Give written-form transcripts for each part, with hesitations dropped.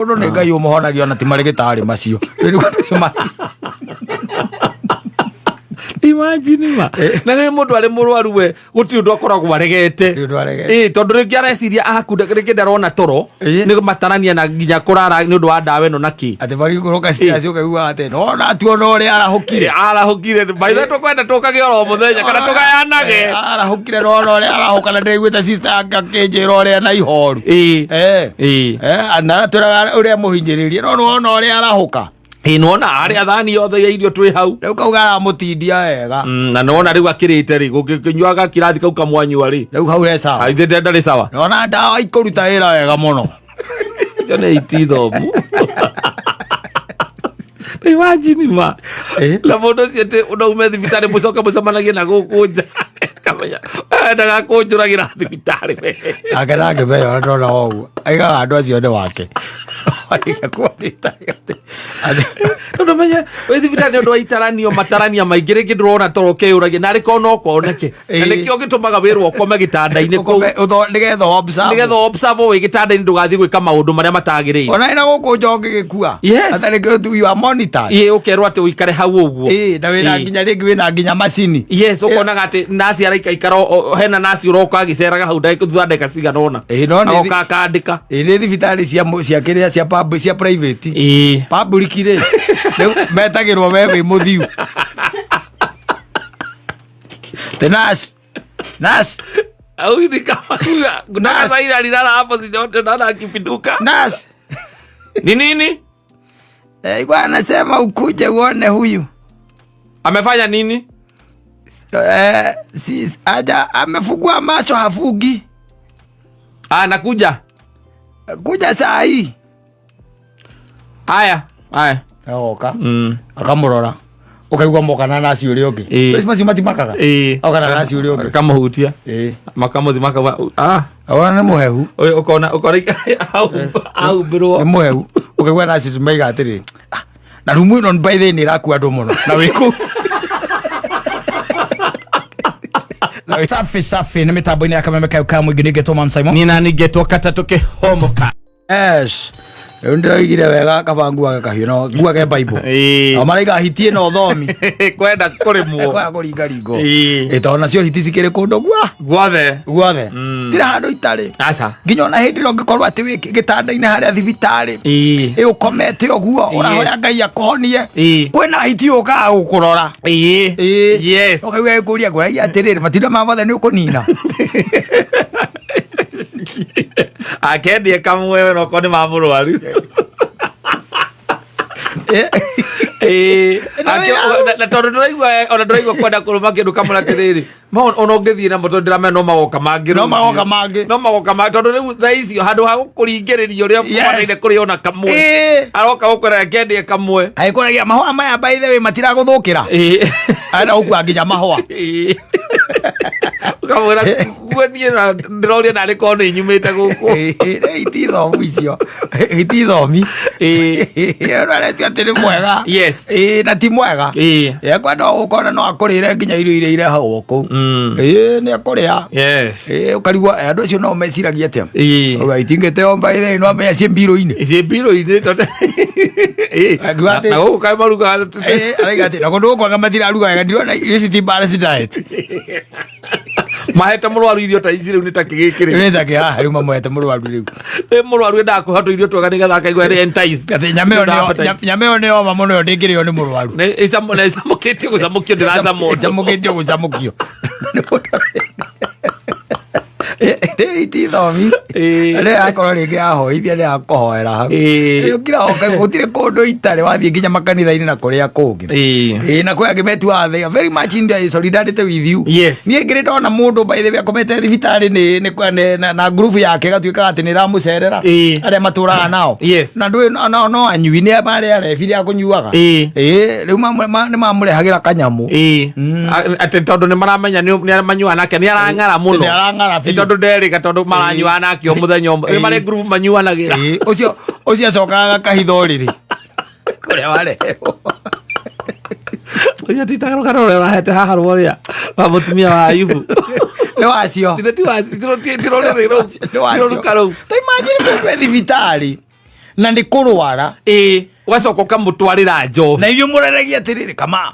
Mũndũ nĩ Ngai ũmũhonagia ona ti marĩgĩtarĩ macio. Rĩu andũ acio Imagine ma. Na rĩrĩ mũndũ arĩ mũrwaru we gũtirĩ ũndũ akoragwo aregete. Gũtirĩ ũndũ aregete. Ĩĩ, tondũ rĩngĩ areciria akunda rĩngĩ ndarona toro nĩ matarania na nginya kũrara nĩ ũndũ wa ndawa ĩno na kĩ. Atĩ magĩikũrũka stairs ũkaigua atĩ nona tuona ũrĩa arahũkire. Arahũkire by the way tũkwenda tũkage oro mũthenya kana tũgayanage. Arahũkire nona ũrĩa arahũka na ndĩraiguĩte sister yake akĩnjĩra ũrĩa na ihoru. Eh, na aratwĩraga ũrĩa mũhinyĩrĩrie no nĩwona ũrĩa arahũka. Ĩĩ, nĩwona arĩa thani yothe ya irio twĩ hau. Rĩu kauga aramũtindia wega. Na nĩwona rĩu akĩrĩte rĩ gũkĩnyuaga kirathi kau kamwanyua rĩ. Rĩu hau he sawa. Ithe ndarĩ sawa. Nona ndawa ikũruta wĩra wega mũno. Icio nĩ itithomu. Imagine ma. Na mũndũ ũcio atĩ no ume thibitarĩ mũcoke mũcemanagie na gũkũ nja. Kamenya endaga kũnjũragĩra thibitarĩ we. Nake nake menya ũrĩa ndona ũguo. Aigaga andũ acio nĩ wake. Arĩkia kuo thibitarĩ Tondũ menye wĩ thibitarĩ nĩ ũndũ wa itaranio matarania maingĩ rĩngĩ ndũrona toro ũkeyũragia narĩ korwo no koneke. Na nĩkĩo gĩtũmaga wĩrwo ũkome gĩtanda-inĩ kũu. Nĩgetha observe. Nĩgetha observe wĩ gĩtanda-inĩ ndũgathiĩ gwĩka maũndũ marĩa matagĩrĩire. Ona ina gũkũ nja ũngĩgĩkua. Yes. Atarĩ kĩo you are monitored. Ĩĩ, ũkerwo atĩ ũikare hau ũguo. Ĩĩ, na wĩna nginya rĩngĩ wĩna nginya macini. Yes, ũkonaga atĩ naci araikaikara hena naci ũroka agĩceraga hau thutha ndagĩka cigana ũna. Ĩĩ, no nĩ Agoka akandĩka. Ĩĩ, nĩ thibitarĩ cia cia kĩrĩa cia pub cia private. Ĩĩ. Public rĩ, rĩu metagĩrwo we wĩ mũthiu. The nurse. Nurse. Au ni kama na sasa ile alilala hapo sijaona naona akipinduka. Nurse. Ni nini? Eh, kwa anasema ukuje uone huyu. Amefanya nini? Eh, si aja amefungua macho hafugi. Ah, nakuja. Kuja saa hii. Haya, haya. Agoka. Akamũrora. Ũkaigua moka na naci ũrĩa ũngĩ. Ĩĩ. Macio matimakaga. Ĩĩ. Oka na naci ũrĩa ũngĩ. Kamuhutia. Ĩĩ. Makamuthi makauga ah Ona nĩ mũhehu. Ũyũ ũkona ũkona ahumbĩrwo. Nĩ mũhehu. Ũkaigua naci maiga atĩrĩ. "Ah, na rumu ĩno by the way nĩ ĩrakua andũ mũno. Na wĩ kũu. Safi safi nĩ mĩtambo-inĩ ya kameme kau ka mũingĩ ningĩ Thomas Simon. Nina ningetwo katatũ kĩhomoka. Yes. Rĩu ndĩroigire wega kaba nguage kahiũ no nguage Bible. Ĩĩ. Nao maraiga hiti ĩno thomi. Kwenda kũrĩmwo. Kwaya kũringaringwo. Ĩĩ. Ĩ tondũ nacio hiti cikĩrĩ kũndũ gua Guothe. guothe. Tira handũ itarĩ. Aca. Nginya ona hĩndĩ ĩrĩa ũngĩkorwo atĩ wĩ gĩtanda-inĩ harĩa thibitarĩ. Ĩĩ. Ĩ ũkomete ũguo ũrahoya Ngai akũhonie. Ĩĩ. Kwĩna hiti yũkaga gũkũrora. Ĩĩ. Ĩĩ. Yes. Ũkaigua ĩkũria ngũragia atĩrĩrĩ matinda ma mothe nĩ ũkũnina. Akendie kamwe noko nĩ ma mũrwaru. Ĩĩ. Na wĩra- Na tondũ ndũraigua ona ndũraigua kwenda kũrũma kĩndũ kamwe atĩrĩrĩ ma ona ũngĩthiĩ namo tondũ ndĩramenya no magoka mangĩ No rũciũ. magoka mangĩ. No magoka mangĩ tondũ rĩu thaa icio handũ ha gũkũringĩrĩria ũrĩa Yes. ũbataire kũrĩa ona kamwe Ĩĩ. aroka gũkwĩra kendie kamwe. Agĩkũragia mahũa maya by the way matiragũthũkĩra. Ĩĩ. Ana ũkua nginya mahũa. Ĩĩ. Ũkamwĩra kuo niĩ na ndĩroria narĩ korwo nĩ nyumĩte gũkũ. Hiti thomu icio hiti thomi aretia atĩ nĩ mwega. Yes. Ĩĩ, na ti mwega. Ĩĩ. Ekwa no ũkona no akũrĩre nginya irio iria irehagwo kũu. Ĩĩ, nĩ akũrĩa. Yes. Ĩĩ, ũkarigwo andũ acio no meciragia atĩa. Ĩĩ. Ũga itingĩte o by the way no amenya ciĩ mbirũ-inĩ. Ciĩ mbirũ-inĩ tondũ Ĩĩ. Akiuga atĩ- Na gũkũ kaĩ marugaga Ĩĩ, araiga atĩ na kũndũ gũkũ anga matiraruga wega ndirona irio ici ti balanced diet. Mahete mũrwaru irio ta ici rĩu nĩ ta kĩgĩkĩ rĩ. Nĩ ta kĩ haha rĩu mamũhete mũrwaru rĩu. Ĩ mũrwaru endaga kũhe tũirio twega nĩgetha akaigua arĩ enticed. Atĩ nyama ĩyo Nĩ ũndũ wa nĩyo- appetite. nyama ĩyo nĩ yoma mũno ĩyo ndĩngĩrĩo nĩ mũrwaru. Na ĩcamũkĩtio gũcamũkio ndĩracamwo. Ĩcamũkĩtio gũcamũkio. Nĩ itithomi. Ĩĩ. Nĩ akorwo rĩngĩ ahoithia nĩ akũhoera hau. Ĩĩ. Ũkira oka gũtirĩ kũndũ itarĩ wathiĩ nginya makanitha-inĩ na kũrĩa kũngĩ. Ĩĩ. Ĩĩ, na kwĩ angĩ metuaga they are very much in the solidarity with you. Yes. Niĩ ngĩrĩ ndona mũndũ by the way akomete thibitarĩ nĩ nĩ nĩ- na, na ngurubu yake ĩgatuĩka atĩ nĩ ĩramũcerera Ĩĩ. arĩa matũraga nao. Yes. Na ndũĩ no, no, no anyui nĩ marĩ arebi rĩa kũnyuaga. Ĩĩ. Ĩĩ, rĩu nĩ mamũrehagĩra kanyamũ. Ĩĩ. Atĩ tondũ nĩ maramenya nĩ manyuaga nake nĩ arang'ara mũno. Nĩ arang'ara Nĩ biũ. tondũ nderĩga tondũ maranyuaga nake o mũthenya ũmwe. Nĩ Ĩĩ. marĩ ngurubu manyuanagĩra. Ĩĩ, ũcio ũcio acokaga akahitha ũrĩrĩ kũrĩa wareherwo. Ũcio ti ta rũgano rũrĩa ũrahete haha rũrĩa wa mũtumia wa Ayubu. Nĩ wacio. Ithe ti wa ti rũrĩrĩ rũu. Nĩ wacio. Ti rũruka rũu. Ta imagine mũndũ e thibitarĩ. Na nĩ kũrwara. Ĩĩ, ũgacoka ũkamũtwarĩra njohi. Na inyuĩ mũreragia atĩrĩrĩ, kama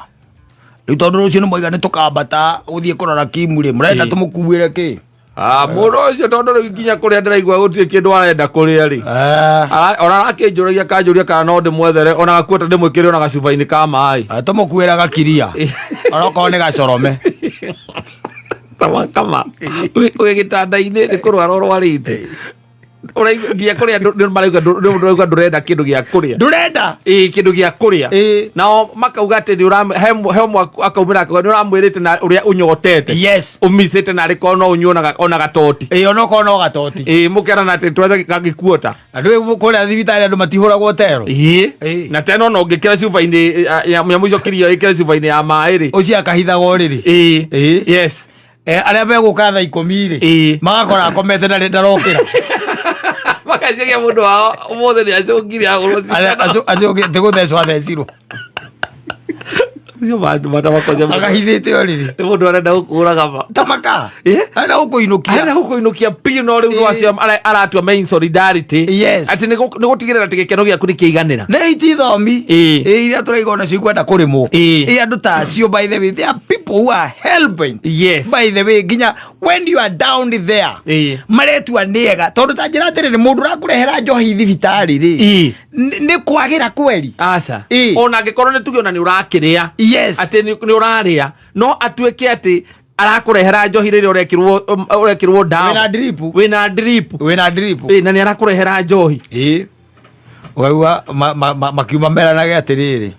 rĩu tondũ rũciũ nĩ mwaiga nĩ tũkambata gũthiĩ kũrora Kimu rĩ, mũrenda tũmũkuĩre kĩ? Ah, mũndũ ũcio tondũ rĩu nginya kũrĩa ndĩraigua gũtirĩ kĩndũ arenda kũrĩa rĩ. Ona arakĩnjũragia akanjũria kana no ndĩmwethere ona gakuota ndĩmwĩkĩre ona gacuba-inĩ ka maĩ. Tũmũkuĩra gakiria onokorwo nĩ gacorome. Kama kama wĩ gĩtanda-inĩ nĩ kũrwara ũrwarĩte. Ũraigua nginya kũrĩa nĩ marauga ndũrauga ndũrenda kĩndũ gĩa kũrĩa. Ndũrenda. Ĩĩ, kĩndũ gĩa kũrĩa. Nao makauga atĩ nĩ ũra he he ũmwe akaumĩra akauga nĩ ũramwĩrĩte na ũrĩa ũnyotete. Ũmicĩte na arĩ no ũnyue ona gatoti. Ĩĩ, onokorwo no gatoti. Ĩĩ, mũkerana atĩ twethe gagĩkuota. Andũ rĩu kũrĩa thibitarĩ andũ matihũragwo tero. Ĩĩ. Na teno no ũngĩkĩra cuba-inĩ ya mũico kĩria ĩkĩre cuba-inĩ ya maĩ rĩ. Ũcio akahithagwo rĩrĩ. Ĩĩ. Yes. Arĩa megũka thaa 10 rĩ, magakora akomete ndarokĩra. Makaciria mũndũ wao ũmũthĩ nĩ acũngire agũrwo cindano. Acũngĩte gũthecwo athecirwo. Ũcio mandũ matamakoja. Agahithĩte o rĩrĩ. Nĩ mũndũ arenda gũkũraga ma. Tamaka. Arenda gũkũinũkia. Arenda gũkũinũkia biũ no rĩu no acio aratua main solidarity. Yes. Atĩ nĩ gũtigĩrĩra atĩ gĩkeno gĩaku nĩ kĩiganĩra. Nĩ itithomi. Ĩĩ, iria tũraigua onacio ikwenda kũrĩmwo. Ĩĩ, andũ ta acio, by the way, there are people who are hell-bent. Yes. By the way, nginya when you are down there, maretua nĩ ega. Tondũ ta njĩra atĩrĩrĩ, mũndũ ũrakũrehera njohi thibitarĩ rĩ, nĩ kwagĩra kweri. Aca. Ona angĩkorwo nĩ tuge ona nĩ ũrakĩrĩa. Yes. Atĩ nĩ ũrarĩa, no atuĩke atĩ arakũrehera njohi rĩrĩa ũrekĩrwo ndawa. Wĩna drip. Wĩna drip. Wĩna drip. Ĩĩ, na nĩ arakũrehera njohi. Ĩĩ. Ũkaigua makiuma meranage atĩrĩrĩ,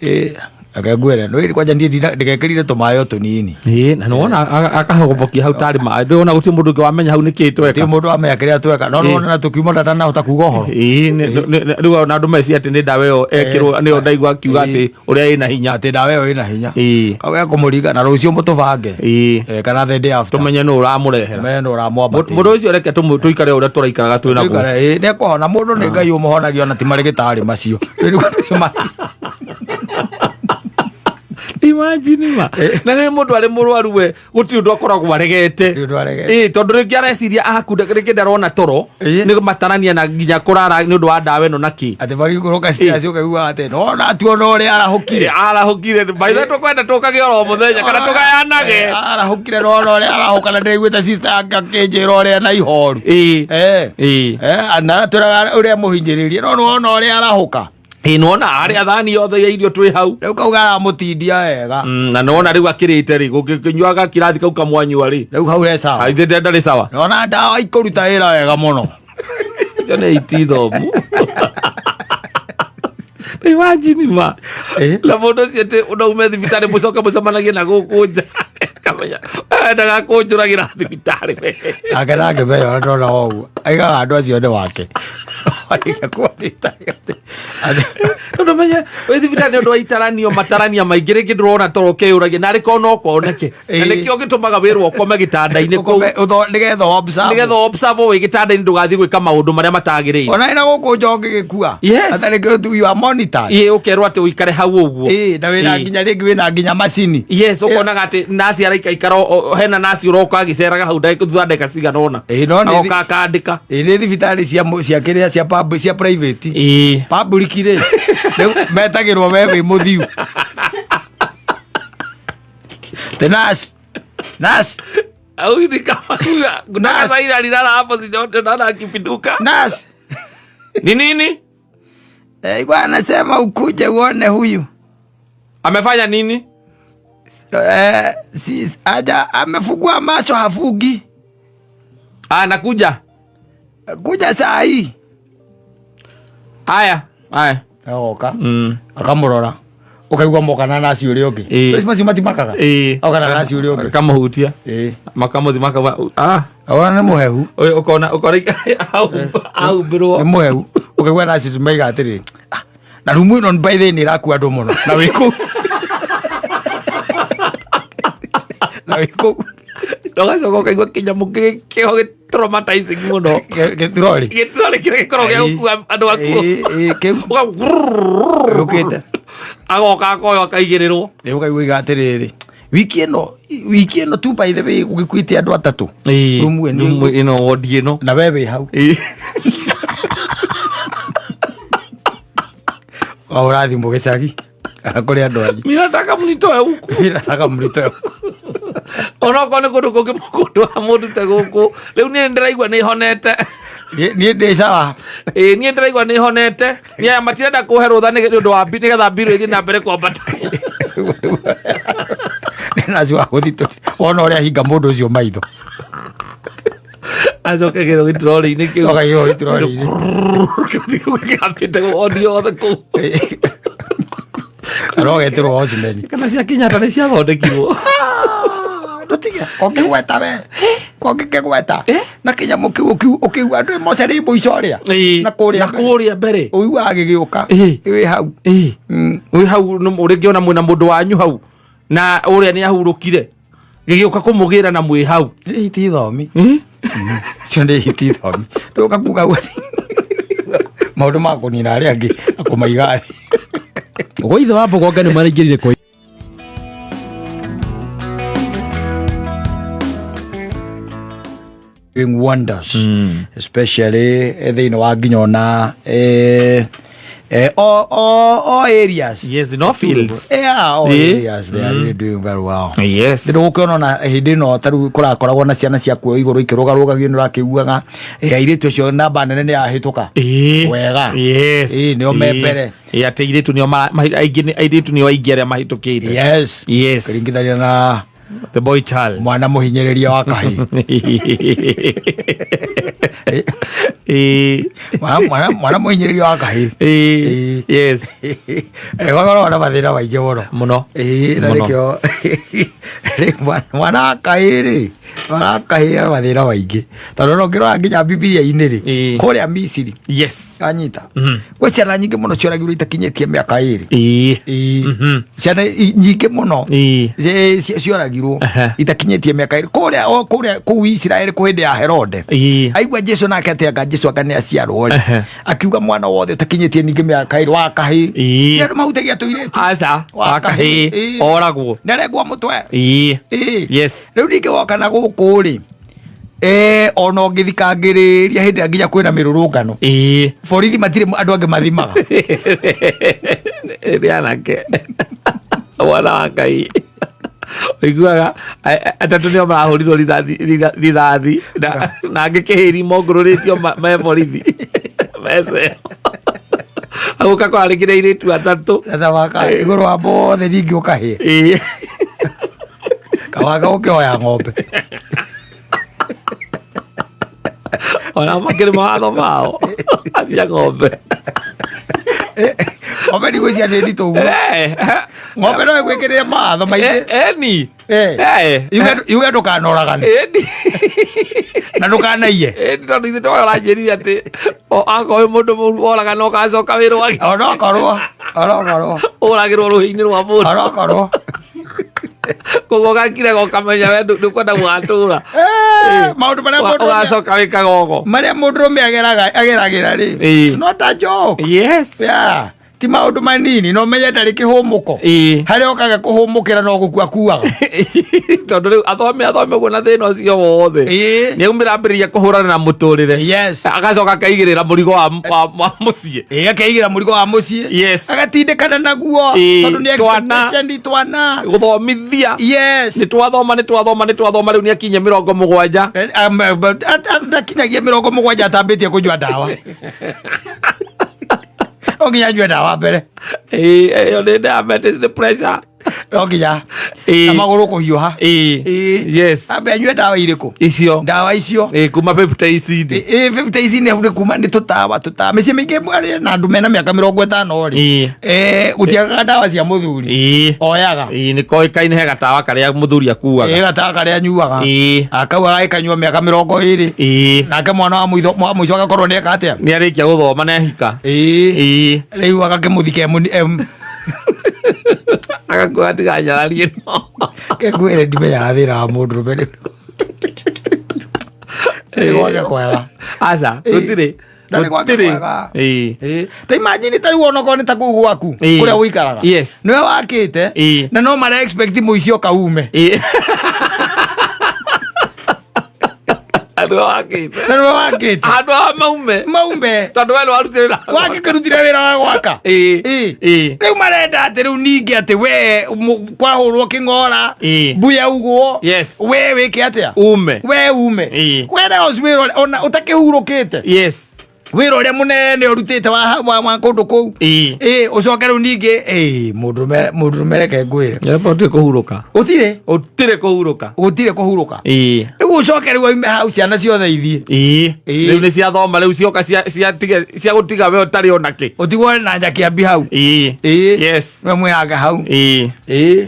ĩĩ, reke ngwĩre, nĩ kwanja niĩ ndĩgekĩrire tũmaĩ o tũnini. Ĩĩ, na nĩwona akahombokia hau tarĩ maĩ, ndĩrona gũtirĩ mũndũ ũngĩ wamenya hau nĩkĩĩ tweka. Gũtirĩ mũndũ wamenya kĩrĩa tweka, no nĩwona na tũkiuma ndanahota kuga ũhoro. Ĩĩ, rĩu ona andũ meciria atĩ nĩ ndawa ĩyo ekĩrwo, nĩyo ndaigua akiuga atĩ ũrĩa ĩna hinya. Atĩ ndawa ĩyo ĩna hinya. Ĩĩ. Kau gekũmũringa na rũciũ mũtũbange. Ĩĩ. Kana the day after. Tũmenye nũ ũramũrehera. Tũmenye nũ ũramwambatĩria. Mũndũ ũcio reke tũikare ũrĩa tũraikaraga twĩ naguo. Tũikare, ĩĩ, nĩekũhona. Mũndũ nĩ Ngai ũmũhonagia ona ti marĩgĩtarĩ macio. Imagine ma. Na nĩ mũndũ arĩ mũrwaru we gũtirĩ ũndũ akoragwo aregete. Gũtirĩ ũndũ aregete. Ĩĩ, tondũ rĩngĩ areciria akunda rĩngĩ ndarona toro nĩ matarania na nginya kũrara nĩ ũndũ wa ndawa ĩno na kĩ. Atĩ magĩikũrũka stairs ũkaigua atĩ nona tuona ũrĩa arahũkire. Arahũkire. By the way tũkwenda tũkage oro mũthenya kana tũgayanage. Arahũkire nona ũrĩa arahũka na ndĩraiguĩte sister yake akĩnjĩra ũrĩa na ihoru. Na atwĩraga ũrĩa mũhinyĩrĩrie no nĩwona ũrĩa arahũka. Ĩĩ, nĩwona arĩa thani yothe ya irio twĩ hau. Rĩu kauga aramũtindia wega. Na nĩwona rĩu akĩrĩte rĩ, gũkĩnyuaga kirathi kau kamwanyua rĩ. Rĩu hau he sawa. Ithe ndarĩ sawa. Nĩwona ndawa ikũruta wĩra wega mũno. Icio nĩ itithomu. Imagine ma. Na mũndũ ũcio atĩ no ume thibitarĩ mũcoke mũcemanagie na gũkũ nja. Kamenya endaga kũnjũragĩra thibitarĩ. Nake nake menya ũrĩa ndona ũguo. Aigaga andũ acio nĩ wake. Warĩkia kuona Tondũ menye wĩ thibitarĩ nĩ ũndũ wa itaranio matarania maingĩ rĩngĩ ndũrona toro ũkeyũragia na arĩ korwo no koneke. Na nĩkĩo gĩtũmaga wĩrwo ũkome gĩtanda-inĩ kũu. Nĩgetha observe. Nĩgetha observe wĩ gĩtanda-inĩ ndũgathiĩ gwĩka maũndũ marĩa matagĩrĩire. Ona ĩna gũkũ nja ũngĩgĩkua. Yes. Atarĩ kĩndũ you are monitored. Ĩĩ, ũkerwo atĩ ũikare hau ũguo. Ĩĩ, na wĩna Ĩĩ. nginya rĩngĩ wĩna nginya macini. Yes, ũkonaga atĩ nasi araikaikara hena nasi ũroka agĩceraga hau thutha ndagĩka cigana ũna. Ĩĩ, no nĩ Agoka akandĩka. Ĩĩ, nĩ thibitarĩ cia cia kĩrĩa cia pub cia private. Ĩĩ. Public rĩ, rĩu metagĩrwo we wĩ mũthiu. The nurse. Nurse. Au ni kama kuna kama ile alilala hapo sijaona naona akipinduka. Nurse. Ni nini? Ilikuwa anasema ukuje uone huyu. Amefanya nini? Si, aja amefungua macho hafugi. Nakuja. Kuja saa hii. Haya, haya. Agoka. Akamurora. Ukaigua moka na nasi ũrĩa ũngĩ. Ĩĩ. Macio matimakaga. Ĩĩ. Oka na nasi ũrĩa ũngĩ. Akamuhutia. Ĩĩ. Makamuthi makauga, Ona nĩ mũhehu. Ũyũ ũkona, ũkona ahumbĩrwo. Nĩ mũhehu. Ũkaigua nasi maiga atĩrĩ. Na rumu ĩno by the way nĩ ĩrakua andũ mũno. Na wĩ kũu. Na wĩ kũu. Na ũgacoka ũkaigua kĩnyamũ kĩho traumatizing mũno. Gĩturori. Gĩturori kĩrĩa gĩkoragwo gĩa gũkua andũ akuũ. Ĩĩ, ĩĩ, kĩu. Ũka Yũkĩte. Agoka akoywo akaigĩrĩrwo. Rĩu ũkaigua iga atĩrĩrĩ, wiki ĩno, wiki ĩno tu by the way gũgĩkuĩte andũ atatũ. Ĩĩ, Rumu ĩno. Rumu ĩno, wodi ĩno. Na we wĩ hau. Ĩĩ. Wahũra thimũ gĩcagi kana kũrĩ andũ anyu. Mi nataka mnitoe huku. Mi nataka mnitoe huku. Onokorwo nĩ kũndũ kũngĩ mũkũndwara mũndute gũkũ. Rĩu niĩ nĩndĩraigua nĩhonete. Niĩ ndĩ sawa. Ĩĩ niĩ ndĩraigua nĩhonete. Niĩ aya matirenda kũhe rũtha nĩ ũndũ wa nĩgetha mbirũ ĩthiĩ na mbere kwambata. Nĩ naci wa gũthitũ. Wona ũrĩa hinga mũndũ ũcio maitho. Acoke gĩro gĩturori-inĩ kĩu. Oka gĩro gĩturori-inĩ. Kĩambĩte wondi yothe kũu. Kana ũgetĩrwo Osimhen. Kana cia Kenyatta nĩ ciathondekirwo. Ndũtige ũngĩgweta we kũngĩkĩgweta na kĩnyamũ kĩu ũkĩigua andũ mocerĩ mũico ũrĩa na kũrĩa na kũrĩa mbere ũiguaga gĩgĩũka wĩ hau wĩ hau rĩngĩ ona mwĩna mũndũ wanyu hau na ũrĩa nĩ ahurũkire gĩgĩũka kũmũgĩra na mwĩ hau. Nĩ hiti thomi. Cio nĩ hiti thomi. Ndũka kuga maũndũ ma kũnina arĩa angĩ na kũmaiga thĩ. Gwa ithe wa Mbogonga nĩ maraingĩrire kwa Doing wonders especially thĩinĩ wa nginya ona all areas. Yes, in all fields. Yeah, all areas they are really doing very well. Yes. Nĩ gũkĩona ona hĩndĩ ĩno ta rĩu kũrakoragwo na ciana cia kuoyo igũrũ ikĩrũgarũgagio nĩ ũrakĩiguaga airĩtu acio namba nene nĩ yahĩtũka. Wega. Yes. Nĩo me mbere. Atĩ airĩtu nĩo aingĩ airĩtu nĩo aingĩ arĩa mahĩtũkĩte. Yes. Yes. Kũringithania na the boy child. Mwana mũhinyĩrĩria wa kahĩ. Mwana mũhinyĩrĩria wa kahĩ. Yes. Makoragwo na mathĩna maingĩ mũno. Mũno. Na Mũno. nĩkĩo mwana wa kahĩ rĩ, mwana wa kahĩ ena mathĩna maingĩ. Tondũ ona ũngĩrora nginya Bibilia-inĩ rĩ, kũrĩa Misiri. Yes. Anyita. Gwĩ ciana nyingĩ mũno cioragirwo itakinyĩtie mĩaka ĩrĩ. Ciana nyingĩ mũno. Cioragirwo itakinyĩtie mĩaka ĩrĩ. Kũrĩa, o kũrĩa, kũu Isiraeli kwĩ hĩndĩ ya Herode. Aigua Jesu nake atĩ anga Jesu anga nĩ aciarwo rĩ. Akiuga mwana wothe ũtakinyĩtie ningĩ mĩaka ĩrĩ wa kahĩ. Ti andũ mahutagia tũirĩtu. Aca, Wa wa kahĩ. kahĩ. Oragwo. Nĩarengwo mũtwe. Yes. Rĩu ningĩ woka na gũkũ rĩ, ona ũngĩthikangĩrĩria hĩndĩ ĩrĩa nginya kwĩna mĩrũrũngano. Borithi matirĩ andũ angĩ mathimaga. Nĩ anake. Mwana wa Ngai. Ũiguaga, atatũ nĩo marahũrirwo rithathi, na angĩ kĩhĩri mongũrũrĩtio me borithi. Mece. Agũka kwarĩkire airĩtu atatũ. Tata waka, igũrũ wa mothe ningĩ ũkahĩa. Kawaga ũkĩoya ng'ombe. Ona makĩrĩ mawatho mao. Athia ng'ombe. Ng'ombe ndigwĩciria nĩ nditũ ũguo. Ng'ombe no ĩgwĩkĩrĩre mawatho maingĩ. Eni. Yuge ndũkanoragane. Eni. Na ndũkanaiye. Eni, tondũ ithuĩ tũĩ ũranjĩrire atĩ, akorwo wĩ mũndũ mũru oraga na ũgacoka wĩrwo wage. Onokorwo, onokorwo. Ũragĩrwo rũhĩ-inĩ rwa mũndũ. Onokorwo. Koguo ũgakiraga ũkamenya we ndũkwenda gũgatũra. Maũndũ marĩa mũndũ Ũgacoka wĩkaga ũguo. Marĩa mũndũrũme ageragĩra rĩ. It's not a joke. Yes. Yeah. Ti maũndũ manini, no menye ndarĩ kĩhũmũko. Harĩa okaga kũhũmũkĩra no gũkua kuaga. Tondũ rĩu athome ũguo na thĩna ũcio wothe. Nĩ aumĩra ambĩrĩria kũhũrana na mũtũrĩre. Yes. Agacoka akaigĩrĩra mũrigo wa mũciĩ. Akaigĩrĩra mũrigo wa mũciĩ. Yes. Agatindĩkana naguo. Tondũ nĩ Twana. expectation twana. Gũthomithia. Yes. Nĩ twathoma, nĩ twathoma, nĩ twathoma, rĩu nĩ akinyia mĩrongo mũgwanja. Ndakinyagia mĩrongo mũgwanja atambĩtie kũnyua ndawa. No nginya anyue ndawa mbere. Ĩyo nĩ diabetes, nĩ pressure. No nginya. Na magũrũ kũhiũha. Yes. Ambe anyue ndawa irĩkũ? Icio. Ndawa icio. Kuma fifty ici-inĩ. Fifty ici nĩ kuma nĩ tũtawa, tũtawa. Mĩciĩ mĩingĩ arĩa na andũ mena mĩaka mĩrongo ĩtano rĩ. Gũtiagaga ndawa cia mũthuri. Oyaga. Nĩ koĩkaine he gatawa karĩa mũthuri akuaga. Gatawa karĩa anyuaga. Akau agagĩkanyua mĩaka mĩrongo ĩrĩ. Nake mwana wa wa mũico agakorwo nĩ eka atĩa? Nĩ arĩkia gũthoma na ehika. Rĩu agakĩmũthika Agakua atiganyararie no. Kekwĩre ndimenyaga thĩna wa mũndũrũme rĩu. Nĩ gwake kwega. Aca, gũtirĩ. Na nĩ gwake Gũtirĩ. kwega. Ta imagine ta rĩu onokorwo nĩ ta kũu gwaku, kũrĩa ũikaraga. Yes. Nĩwe wakĩte, na no mara expect mũici oka ume. Nĩwe wakĩte. Na nĩwe wakĩte. Handũ ha maume. Maume. Tondũ we nĩwarutire wĩra wa gwaka. Wakĩkĩrutire wĩra wa gwaka. Ĩĩ. Ĩĩ. Ĩĩ. Rĩu marenda atĩ rĩu ningĩ atĩ we kwahũrwo kĩng'ora. Ĩĩ. Mbuya uguo. Yes. We wĩke atĩa? Ume. We ume. Ĩĩ. We na ũcio wĩra ũrĩa- ona ũtakĩhurũkĩte. Yes. Wĩra ũrĩa mũnene ũrutĩte wa kũndũ kũu. Ĩĩ. Ĩĩ, ũcoke rĩu ningĩ ĩĩ mũndũrũme mũndũrũme reke ngwĩre. Yep, ũtirĩ kũhurũka. Gũtirĩ. Ũtirĩ kũhurũka. Gũtirĩ kũhurũka. Ĩĩ. Rĩu ũcoke rĩu aume hau ciana ciothe ithiĩ. Ĩĩ. Ĩĩ. Rĩu nĩ ciathoma rĩu cioka cia cia gũtiga we ũtarĩ ona kĩ. Ũtigwo na njakĩambi hau. Ĩĩ. Ĩĩ. Yes. We mwĩhanga hau. Ĩĩ. Ĩĩ.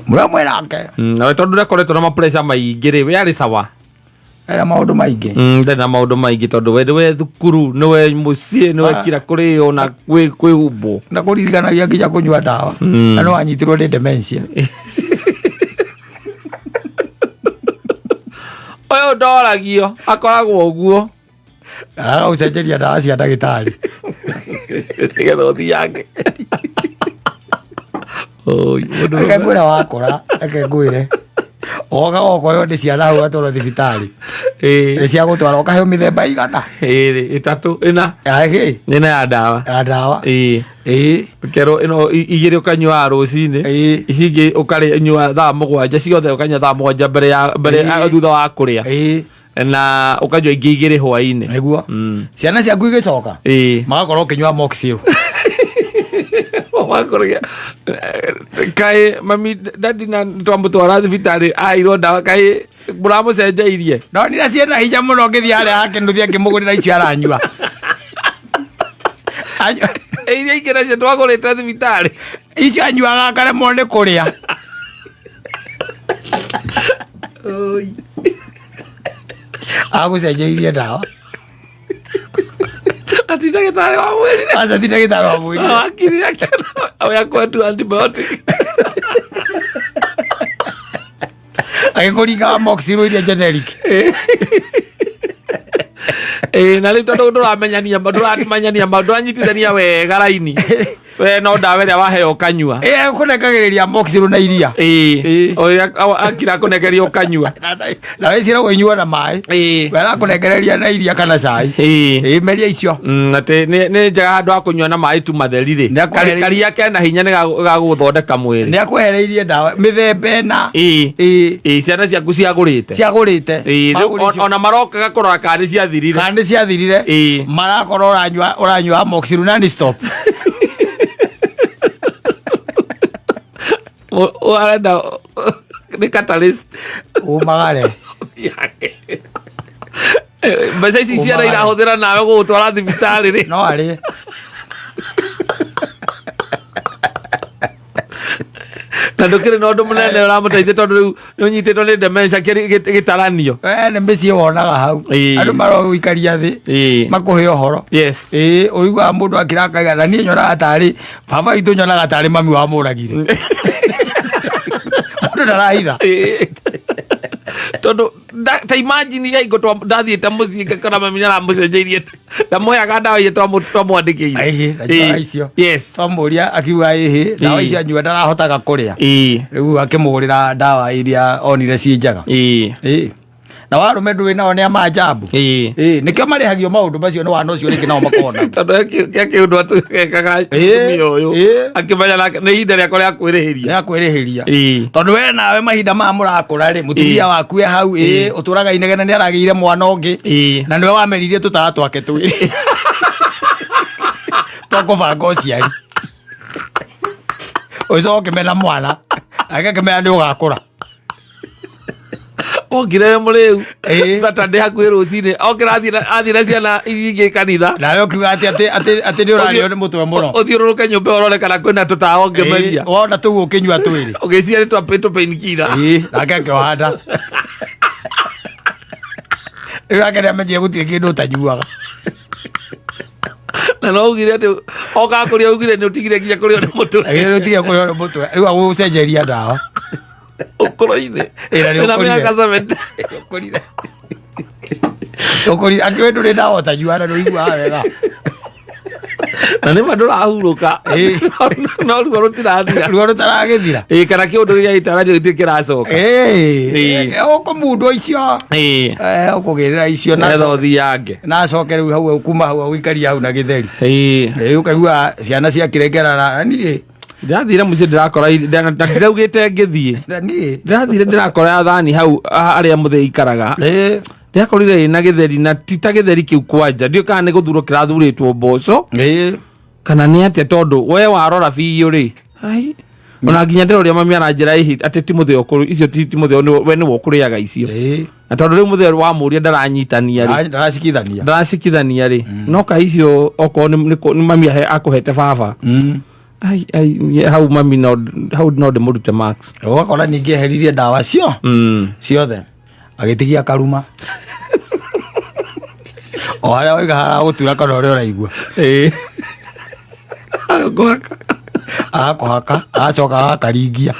Mũrĩa mwĩnake. Nawe tondũ ndakoretwo na mapressure maingĩ rĩ, we arĩ sawa. Ena maũndũ maingĩ. Ndarĩ na maũndũ maingĩ tondũ we nĩwe thukuru, nĩwe mũciĩ, nĩwe Ah. kira kũrĩo na kwĩhumbwo. Na kũririkanagia nginya kũnyua ndawa. Na no wanyitirwo nĩ dementia. Ũyũ ndoragio, akoragwo ũguo. Agagũcenjeria ndawa cia ndagĩtarĩ. Nĩgetha ũthiange. Oi, mũndũ Reke ngwĩre wakũra, reke ngwĩre. Oga okoywo nĩ ciana hau atwarwo thibitarĩ. Ĩĩ. Nĩ cia gũtwara ũkaheo mĩthemba igana. Ĩrĩ, ĩtatũ, ĩna. Ĩĩ. Ĩna ya ndawa. Ya ndawa. Ĩĩ. Ĩĩ. Ũkerwo ĩno igĩrĩ ũkanyuaga rũcinĩ. Ĩĩ. Ici ingĩ ũkarĩnyua thaa 7, ciothe ũkanyua thaa 7 mbere ya, mbere, Ĩĩ. thutha wa kũrĩa. Ĩĩ. Na ũkanyua ingĩ igĩrĩ hwaĩ-inĩ. Nĩguo. Ciana ciaku igĩcoka. Ĩĩ. Magakorwo ũkĩnyua Moxil. Wakũrĩa. Kaĩ mami dadi na twamũtwara thibitarĩ aheirwo ndawa kaĩ mũramũcenjeirie. Ndonire ciĩna hinya mũno ngĩthiĩ harĩa hake nduthi akĩmũgũrĩra icio aranyua. Anyua. Iria ingĩ nacio twagũrĩte thibitarĩ. Icio anyuaga akaremwo nĩ kũrĩa. Agũcenjeirie ndawa. Ati ndagĩtarĩ wa mwĩrĩ. Aca ti ndagĩtarĩ wa mwĩrĩ. Wakiri akĩona oya kwetu antibiotic. Agĩkũringa Amoxil iria generic. Ĩĩ, na rĩu tondũ ndũramenyania, ndũramanyania, ndũranyitithania wega raini. We no ndawa ĩrĩa waheo ũkanyua. Ĩĩ, akũnengagĩrĩria Amoxil na iria. Ĩĩ. Ĩĩ. Ũrĩa akira akũnengeria ũkanyua. Na we ciĩragwo inyua na maĩ. Ĩĩ. We arakũnengereria na iria kana cai. Ĩĩ. Ĩĩ, meria icio. Atĩ nĩ njega handũ ha kũnyua na maĩ tu matheri rĩ. Nĩ akũhereire- Karia kena hinya nĩ gagũthondeka mwĩrĩ. Nĩ akwehereirie ndawa mĩthemba ĩna. Ĩĩ. Ĩĩ. Ĩĩ, ciana ciaku ciagũrĩte. Ciagũrĩte. Ĩĩ, rĩu Magũrĩte icio. ona marokaga kũrora kana nĩ ciathirire. Kana nĩ ciathirire. Ĩĩ. Marakorwo ũranyua Amoxil na nĩ stop. Arenda nĩ catalyst. Umagare. Mbeca ici ciana Umagare. irahũthĩra nawe gũgũtwara thibitarĩ rĩ. No arĩe. Na ndũkĩrĩ na ũndũ mũnene ũramũteithia tondũ rĩu nĩ ũnyitĩtwo nĩ dementia gĩtaranio. We nĩ mĩciĩ wonaga hau. Ĩĩ. Andũ marogũikaria thĩ. Ĩĩ. Makũhe ũhoro. Yes. Ĩĩ, ũiguaga mũndũ akĩrakaiga na niĩ nyonaga tarĩ baba witũ nyonaga tarĩ mami wamũragire. Mũndũ ndarahitha. Ĩĩ. Tondũ ta imagine gaingo ndathiĩte mũciĩ ngakora mami nĩaramũcenjeirie ndamũheaga ndawa iria twamwandĩkĩire. Ĩhĩ, na ndawa icio. Yes. Twamũria akiuga ĩhĩ, ndawa Ĩĩ. icio anyua ndarahotaga kũrĩa. Ĩĩ. Rĩu akĩmũgũrĩra ndawa iria onire ciĩ njega. Ĩĩ. Ĩĩ. Na warũme ndũĩ nao nĩ a maajabu. Ĩĩ. Ĩĩ, nĩkĩo marĩhagio maũndũ macio nĩ wana ũcio rĩngĩ nao makona. Tondũ he kĩũndũ atuĩkaga Ĩĩ, mũtumia ũyũ ĩĩ. akĩmenya nake nĩ ihinda rĩakwa rĩa kwĩrĩhĩria. Rĩa kwĩrĩhĩria. Ĩĩ. Tondũ we nawe mahinda maya mũrakũra rĩ, mũtumia Ĩĩ. waku e hau, ĩĩ, ũtũraga inegene nĩ aragĩire mwana ũngĩ. Ĩĩ. Na nĩwe wameririe tũtara twake twĩrĩ. Twa kũbanga ũciari. Ũcoke ũkĩmena mwana. Nake akĩmenya nĩ ũgakũra. Okire wĩ mũrĩu. Ĩĩ. Saturday hakuhĩ rũcinĩ. Okĩra athiĩ na ciana iria ingĩ kanitha. Nawe ũkiuga atĩ nĩ ũrarĩo nĩ mũtwe mũno. Ũthiũrũrũke nyũmba ĩyo ũrore kana kwĩna tũtawa ũngĩmeria. Ĩĩ, wona tũu ũkĩnyua twĩrĩ. Ũgĩciria nĩ twa painkiller. Ĩĩ, nake akĩhanda. Rĩu nake nĩamenyire gũtirĩ kĩndũ ũtanyuaga. Na no ugire atĩ okaga kũrĩa ugire nĩ ũtigire nginya kũrĩo nĩ mũtwe. Agĩrĩire ũtige kũrĩo nĩ mũtwe. Rĩu agũgũcenjeria ndawa. Ũkũrũ-inĩ. Ĩĩ, na nĩ Wĩna ũkũrire. mĩaka 70. Ũkũrire. Ũkũrire. Akĩũĩ ndũrĩ ndawa ũtanyuaga na ndũiguaga wega. Na nĩ ma ndũrahurũka. No ruo rũtirathira. Ruo rũtaragĩthira. Ĩĩ, kana kĩũndũ gĩa itaranio gĩtirĩ kĩracoka. Ĩĩ. Ũkũmundwo icio. Ũkũgĩrĩra icio na Nĩgetha ũthiange. Na acoke rĩu hau kuma hau agũikaria hau na gĩtheri. Ũkaigua ciana ciakĩrengerara niĩ. Ndĩrathire mũciĩ ndĩrakora na ndĩraugĩte ngĩthiĩ. Na niĩ. Ndĩrathire ndĩrakora thani hau harĩa mũthee ikaraga. Ndĩrakorire ĩna gĩtheri na ti ta gĩtheri kĩu kwanja. Ndiũĩ kana nĩ gũthurwo kĩrathurĩtwo mboco. Kana nĩ atĩa tondũ we warora biũ rĩ. Ai. Ona nginya ndĩroria mami aranjĩra ĩhĩ atĩ ti mũthee ũkũrĩ icio ti ti mũthee we nĩwe ũkũrĩaga icio. Na tondũ rĩu mũthee wamũria ndaranyitania rĩ. Ndaracikithania. Ndaracikithania rĩ. No ka icio okorwo nĩ mami akũhete baba. Ai, ai, niĩ hau mami no hau no ndĩmũrute marks. Ũgakora ningĩ eheririe ndawa cio ciothe agĩtigia karuma. O harĩa waiga haragũtura kana ũrĩa ũraigua. Agakũhaka. Agakũhaka, agacoka agakaringia.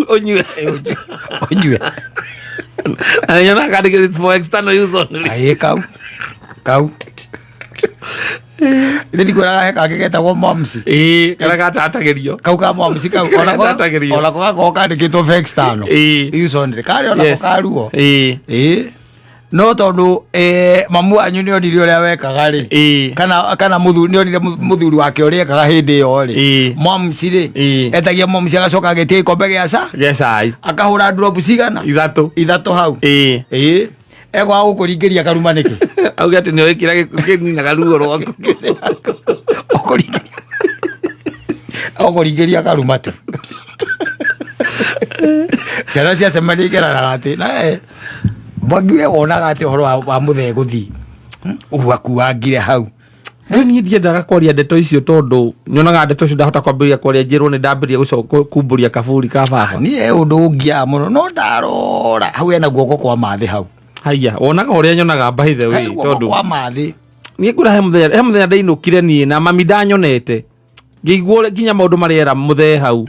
Ũnyue. Ũnyue. Na nyonaga kandĩkĩte it's for external use only. Aĩ kau. Kau. Ithe ndikwĩraga he kangĩ getagwo momsi. Ĩĩ, karĩa gatatagĩrio. Kau ka momsi kau. Ona ko Gatatagĩrio. ona ko gakoragwo kandĩkĩtwo for external. Ĩĩ. Use only. Karĩ ona ko Yes. karuo. Ĩĩ. Ĩĩ. No tondũ mamu wanyu nĩ onire ũrĩa wekaga rĩ. Ĩĩ. Kana mũthuri nĩ onire mũthuri wake ũrĩa ekaga hĩndĩ ĩyo rĩ. Ĩĩ. Momsi rĩ. Ĩĩ. Etagia momsi agacoka agetia gĩkombe gĩa ca. Gĩa cai. Akahũra drop cigana? Ithatũ. Ithatũ hau. Ĩĩ. Ĩĩ. Egwaga gũkũringĩria karuma nĩkĩ? Auge atĩ nĩoĩ kĩrĩa kĩninaga ruo rwaku. Ũkũringĩria karuma tu. Ciana ciacemania ikeranaga atĩ nae Mwangi we wonaga atĩ ũhoro wa mũthee gũthiĩ ũguo akuangire hau. Rĩu niĩ ndiendaga kwaria ndeto icio tondũ nyonaga ndeto icio ndahota kwambĩrĩria kwaria njĩrwo nĩ ndambĩrĩria gũcoka kumbũria kaburi ka baba. Niĩ ũndũ ũngiaga mũno no ndarora hau hena guoko kwa mathĩ hau. Haiya, wonaga ũrĩa nyonaga by the way He guoko tondũ kwa mathĩ. Niĩ ngwĩra he mũthenya ndainũkire niĩ na mami ndanyonete. Ngĩigua ũrĩa nginya maũndũ marĩa era mũthee hau.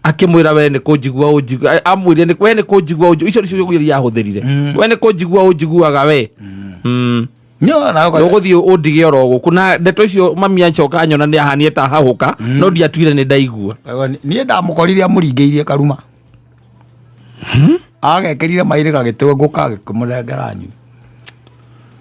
Akĩmwĩra we nĩ kũnjigua ũnjigua, amwĩrire nĩ we nĩ kũnjigua ũnjigua, icio nĩcio ciugo iria ahũthĩrire. We nĩ kũnjigua ũnjiguaga we. Nyo, na ũka- Ũgũthiĩ ũndige oro gũkũ na ndeto icio mami ancoka anyona nĩ ahanie ta hahũka no ndiatuire nĩ ndaigua. Aiwa, niĩ ndamũkorire amũringĩirie karuma. Agekĩrire maĩ gagĩtwengũka agĩkĩmũnengera anyue.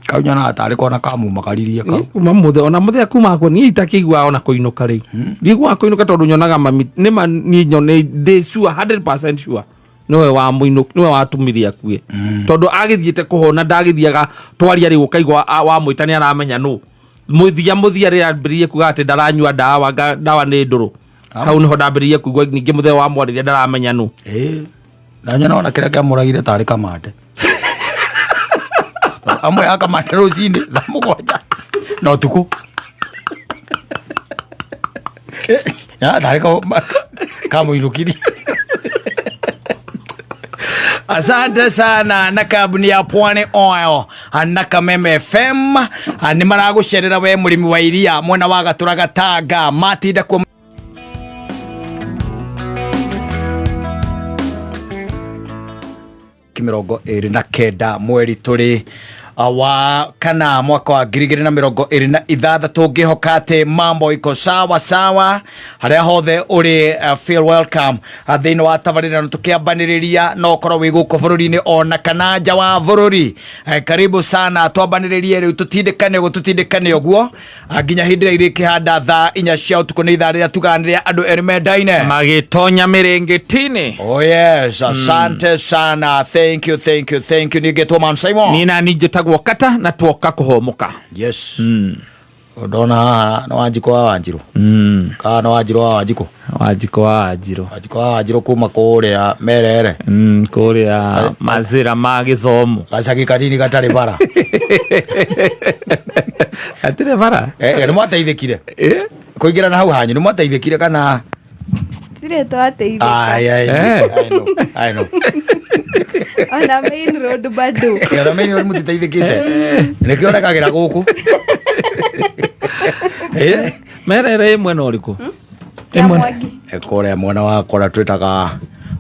Kau nyonaga tarĩ kona kamumakaririe kau. Kuma mũthee, ona mũthee kuma akua, niĩ itakĩiguaga ona kũinũka rĩu. Ndiiguaga kũinũka tondũ nyonaga mami, nĩ ma niĩ nyone, ndĩ sure, 100% sure. Nĩwe wa mũinũ, nĩwe watũmire akue. Tondũ agĩthiĩte kũhona ndagĩthiaga twaria rĩu ũkaigua wamwĩta nĩ aramenya nũ. Mũthia mũthia rĩrĩa ambĩrĩirie kuga atĩ ndaranyua ndawa, ndawa nĩ ndũrũ. Hau nĩho ndambĩrĩirie kũigua ningĩ mũthee wa mwarĩria ndaramenya nũ. Ĩĩ. Na nyona ona kĩrĩa kĩamũragire tarĩ kamande. Amwe a kamande rũcinĩ thaa mũgwanja na ũtukũ. Ya, tarĩ kamũinũkirie. Asante sana na kambuni ya Pwani Oil na Kameme FM nĩ maragũcerera we mũrĩmi wa iria mwena wa Gatũra Gatanga matinda kuo mĩrongo ĩrĩ na kenda mweri tũrĩ wa kana mwaka wa ngiri igĩrĩ na mĩrongo ĩrĩ na ithathatũ ngĩhoka atĩ mambo iko sawa sawa harĩa hothe ũrĩ feel welcome thĩinĩ wa tabarĩra ĩno tũkĩambanĩrĩria no ũkorwo wĩ gũkũ bũrũri-inĩ ona kana nja wa bũrũri. Karibu sana twambanĩrĩrie rĩu tũtindĩkane ũguo tũtindĩkane ũguo nginya hĩndĩ ĩrĩa irĩkĩhanda thaa inya cia ũtukũ nĩ ithaa rĩrĩa tugaga nĩ rĩa andũ erĩ mendaine magĩtonya mĩrĩngĩti-inĩ. Oh yes, asante sana. Thank you, thank you, thank you. Ningĩ Man Simon. Niĩ nani njĩtagwo Kata na tuoka kũhũmũka. Yes. Ndona haha nĩ Wanjikũ wa Wanjirũ. Kana nĩ Wanjirũ wa Wanjikũ. Wanjikũ wa Wanjirũ. Wanjikũ wa Wanjirũ kuma kũrĩa Merere. Kũrĩa mazĩra ma gĩthomo. Gacagi kanini gatarĩ bara. Gatirĩ bara? Nĩ mwateithĩkire? Kũingĩra na hau hanyu nĩ mwateithĩkire kana? Tirĩ twateithĩka. Ai, ai, I know, I know. Ona main road bado. Ona main road mũtiteithĩkĩte. Nĩkĩo ũrekagĩra gũkũ. Merere ĩ mwena ũrĩkũ? Kĩa Mwangi. Kũrĩa mwena wa kũrĩa twĩtaga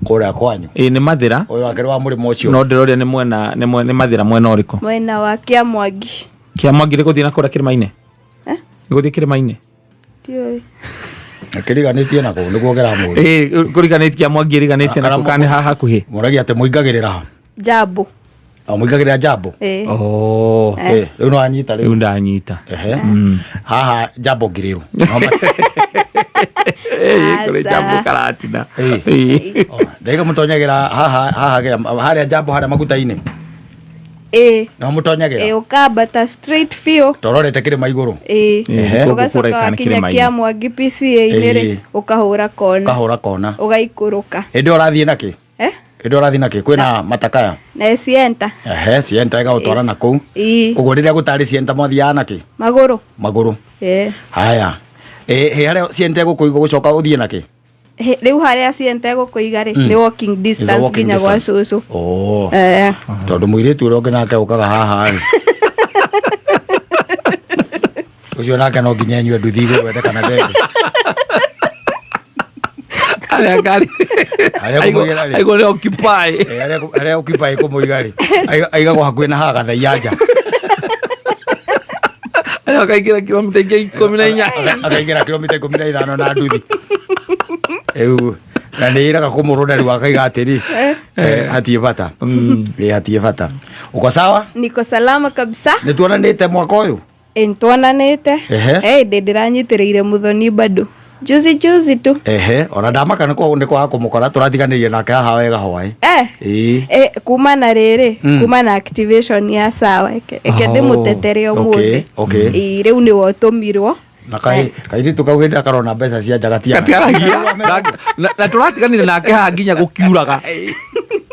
kũrĩa kwanyu. Ĩ nĩ Mathĩra. Ũyũ wake nĩ wa mũrĩmo ũcio. No ndĩroria nĩ mwena, nĩ Mathĩra mwena ũrĩkũ? Mwena wa Kĩa Mwangi. Kĩa Mwangi nĩ gũthiĩ na kũrĩa kĩrĩma-inĩ? Gũthiĩ kĩrĩma-inĩ. Ndiũĩ. Kĩriganĩtie na kũu nĩguo kĩramũria. Ĩĩ, kũriganĩtie kĩa Mwangi ĩriganĩtie na Kana kũ kana nĩ haha hakuhĩ. Mũragia atĩ mũingagĩrĩra ha? Jambo. O mũingagĩrĩra jambo. Ĩĩ. Oh, Eh, rĩu no anyita rĩu rĩu. ndanyita. Ehe. Haha jambo ngirĩrũ. Ĩĩ, kũrĩ Aca. jambo karatina. Ĩĩ. Ĩĩ. Ndaiga mũtonyagĩra haha haha harĩa jambo harĩa maguta-inĩ. Ĩĩ. No mũtonyagĩra. Ĩĩ, ũkambata straight biũ. Tororete kĩrĩma igũrũ. Ĩĩ. Ehe. Gũkũ Ũgacoka kũraika nĩ wakinya kĩrĩma-inĩ. kĩa Mwangi PCA-inĩ rĩ, Ĩĩ. ũkahũra kona. Ũkahũra kona. Ũgaikũrũka. Hĩndĩ ĩyo ũrathiĩ nakĩ? Eh? Hĩndĩ ĩyo ũrathiĩ nakĩ? Kwĩna matakaya. Na Sienta. Ehe, sienta ĩgagũtwara na kũu. Ĩĩ. Koguo rĩrĩa gũtarĩ sienta mwathiaga nakĩ? Magũrũ. Magũrũ. Ĩĩ. Haya. Ĩ he harĩa sienta ĩgũkũiga ũgũcoka ũthiĩ nakĩ? Rĩu harĩa Sienta ĩgũkũiga rĩ, nĩ walking Is a distance walking nginya gwa distance. cũcũ. Oh. Eh. Tondũ mũirĩtu ũrĩa ũngĩ nake ũkaga haha rĩ. Ũcio nake no nginya enyue nduthi igũrũ ende kana ndende. Arĩa ngari. Harĩa kũmũigĩra rĩ. Aigua nĩ occupy. Eh, harĩa occupy kũmũiga rĩ. Aigagwo hakuhĩ na haha Gathaiya nja. Akaingĩra kilomita ingĩ 14. Akaingĩra kilomita 15 na nduthi. Rĩu na nĩ ĩraga kũmũrũna rĩu akaiga atĩrĩ hatirĩ bata. Ĩ hatirĩ bata. Uko sawa? Niko salama kabisa. Nĩ tuonanĩte mwaka ũyũ? Ĩ nĩtuonanĩte. Ehe. Eh, ndĩ ndĩranyitĩrĩire Muthoni bado. Juzi juzi tu. Ehe, ona ndamaka nĩ kwaga kũmũkora tũratiganĩrie nake haha wega hwaĩ. Eh. Ĩĩ. Eh, kuma na rĩrĩ, kuma na activation ya sawa eke ndĩmũtetere ũmũthĩ. Okay, okay. Ĩ, rĩu nĩwe ũtũmirwo. Na kairĩtu kau hĩndĩ ĩrĩa karona mbeca cia nja Gatiaragia. Na tũratiganire nake haha nginya gũkiuraga.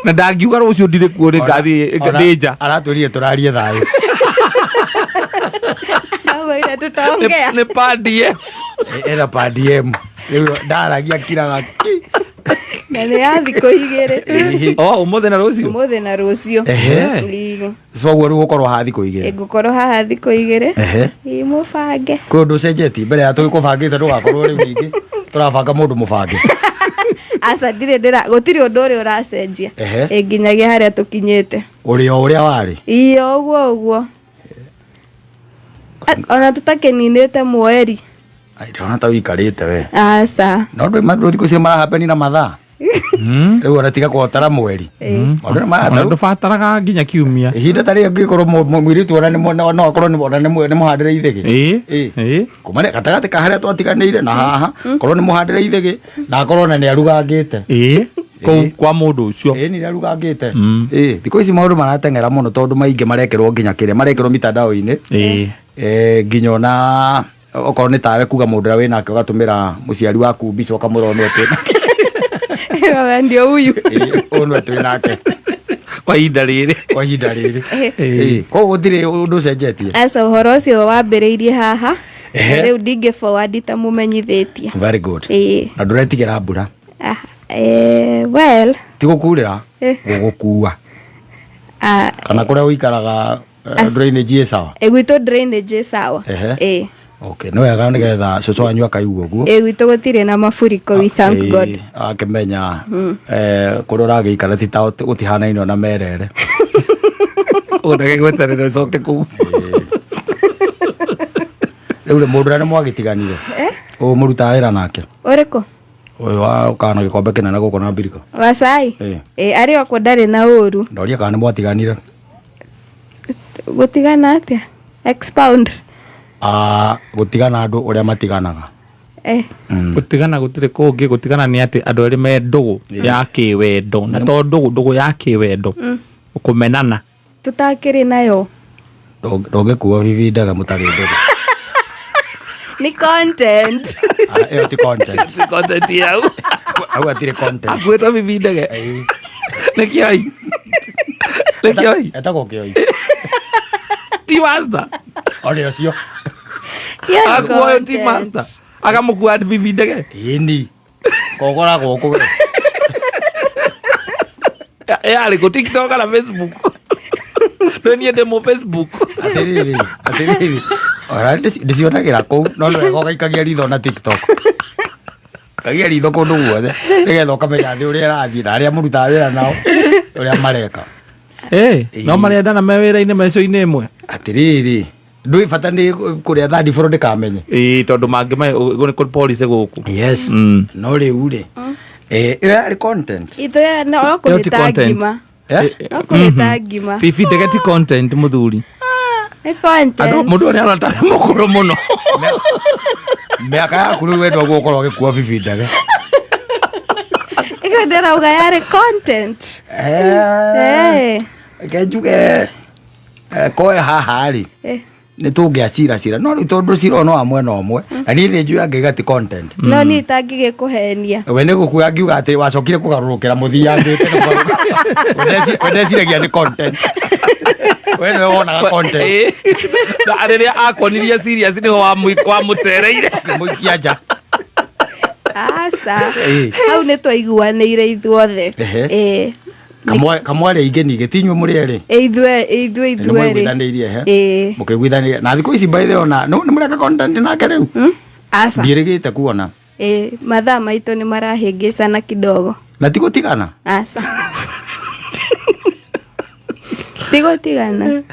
Na ndangiuga rũciũ ndirĩ kuo nĩ ngathiĩ ndĩ nja. Aratwĩrire tũrarie thayũ. Awaida tutaongea. Nĩ pandie. Ena pa DM. Rĩu ndaragia kiraga ki. Na nĩ ya thikũ igĩrĩ. Oh, ũmũthĩ na rũciũ. Ũmũthĩ na rũciũ. Ehe. Ĩ, So ũguo rĩu ũkorwo haha thikũ igĩrĩ. ngũkorwo haha thikũ igĩrĩ. Ehe. Ĩ, mũbange. Kwĩ ũndũ ũcenjetie mbere ya tũgĩkũbangĩte ndũgakorwo rĩu ningĩ tũrabanga mũndũ mũbange. Aca ndirĩ ndĩra gũtirĩ ũndũ ũrĩa ũracenjia. Ehe. Ĩ, nginyagia harĩa tũkinyĩte. Ũrĩ o ũrĩa warĩ. Ĩ, o ũguo ũguo. Ona tũtakĩninĩte mweri. Ai, ndĩrona ta ũikarĩte we. Aca. No ndũ andũ thikũ ici marahapeni na mathaa. Rĩu ona tiga kũhotara mweri. Maũndũ nĩ Ona maratarũ. ndũbataraga nginya kiumia. Ihinda ta rĩrĩ angĩkorwo mũirĩtu ona no akorwo ona nĩ mũhandĩre ithĩgĩ. Ĩĩ. Ĩĩ. Ĩĩ. Kuma gatagatĩ ka harĩa twatiganĩire na haha korwo nĩ mũhandĩre ithĩgĩ na akorwo ona nĩ arugangĩte. Ĩĩ. Kũu kwa mũndũ ũcio. Ĩĩ nĩ arugangĩte. Ĩĩ thikũ ici maũndũ marateng'era mũno tondũ maingĩ marekĩrwo nginya kĩrĩa marekĩrwo mitandao-inĩ. Ĩĩ. Eh, nginya ona okorwo nĩ tawe kuga mũndũ ũrĩa wĩnake ũgatũmĩra mũciari waku mbica ũkamwĩra ũyũ nĩwe twĩ nake. Wewe ndio huyu. Ĩĩ, ũyũ nĩwe twĩ nake Kwa ihinda rĩrĩ. kwa ihinda rĩrĩ. Ĩĩ, koguo gũtirĩ ũndũ ũcenjetie. Aca ũhoro ũcio wambĩrĩirie haha. Ehe. Rĩu ndingĩ forward itamũmenyithĩtie. Very good. Ĩĩ. Na ndũretigĩra mbura. Ah, well, Ti gũkurĩra, Eh. gũgũkua. ah, Kana kũrĩa ũikaraga drainage ĩ sawa. gwitũ drainage ĩ sawa. Ehe. Ĩĩ. Okay, nĩ wega nĩgetha cũcũ wanyu akaigua ũguo. Ĩĩ gwitũ gũtirĩ na mafuriko we thank Ĩĩ, God. akĩmenya kũrĩa ũragĩikara ti ta gũtihanaine ona merere. Ũndage gweterera ũcoke kũu. Rĩu rĩ mũndũ ũrĩa nĩ mwagĩtiganire. Ũyũ mũrutaga wĩra nake. Ũrĩkũ? Ũyũ wa ũkaga na gĩkombe kĩnene gũkũ na mbirika. Wa cai? Ĩĩ. Ĩĩ arĩ okwo ndarĩ na ũru. Ndoria kana nĩ mwatiganire. Gũtigana atĩa? Expound. Ah, gũtigana andũ ũrĩa matiganaga. Eh. Gũtigana gũtirĩ kũngĩ, gũtigana nĩ atĩ andũ erĩ me ndũgũ ya kĩwendo na to ndũgũ ya kĩwendo kũmenana. Tũtakĩrĩ nayo. Ndũngĩkua bibi ndege mũtarĩ ndũgũ. Ni content. Ah, ĩyo ti content. Content yau. Hau hatirĩ content. Akuĩtwo bibi ndege. Nĩ kĩoi. Nĩ kĩoi. Etagwo kĩoi. Ti master. One ũcio. Hiyo ni Akuoyo ti content. master. Akamũkua bibi ndege. Ĩni. Kogora gũkũ we. Yarĩ kũ TikTok kana Facebook. Nĩ niĩ ndĩ mũ Facebook. Atĩrĩrĩ, atĩrĩrĩ. Ona ndĩcionagĩra kũu no nĩ wega ũgaikagia ritho na TikTok. Kagia ritho kũndũ guothe nĩgetha ũkamenya thĩ ũrĩa ĩrathiĩ na arĩa mũrutaga wĩra nao ũrĩa mareka. No marendana me wĩra-inĩ meco-inĩ ĩmwe. Atĩrĩrĩ, Ndũĩ bata nĩ kũrĩa third floor ndĩkamenye. Ĩĩ, tondũ mangĩ nĩ kũ policy gũkũ. Yes. No rĩu rĩ, ĩyo yarĩ content. Ithuĩ no Ĩyo ti kũhĩta content. ngima. Eh? No kũhĩta ngima. Bibi ndege ti content mũthuri. Nĩ content. Andũ mũndũ ũrĩa arona tarĩ mũkũrũ mũno. Mĩaka yaku rĩu wendwa gũkorwo ũgĩkua bibi ndege. Ĩyo ndĩrauga yarĩ content. Eh. Reke njuge koe haha rĩ, nĩ tũngĩacira cira, no rĩu tondũ cira ũyũ no wa mwena ũmwe, na niĩ nĩ njũĩ angĩiga ti content. No niĩ itangĩgĩkũhenia. We nĩ gũkua angiuga atĩ wacokire kũgarũrũkĩra mũthiangĩte. We ndeciragia nĩ content, we nĩwe wonaga content. Ĩĩ. Na rĩrĩa akuonirie serious nĩho wamũtereire. Ũkĩmũikia nja. Aca. Hau nĩ twaiguanĩire ithuothe. Ĩĩ. Kamwarĩ aingĩ ningĩ ti inyuĩ mũrĩ erĩ. Ithuĩ ithuĩ Nĩ ithuerĩ. mwaiguithanĩirie he? Ĩĩ. Mũkĩiguithanĩria na thikũ ici, by the way, ona nĩ mũreka content nake rĩu? Aca. Ndiĩrĩgĩte kuona. Ĩĩ, mathaa maitũ nĩ marahĩngĩcana kidogo. Na ti gũtigana? Aca. Ti gũtigana.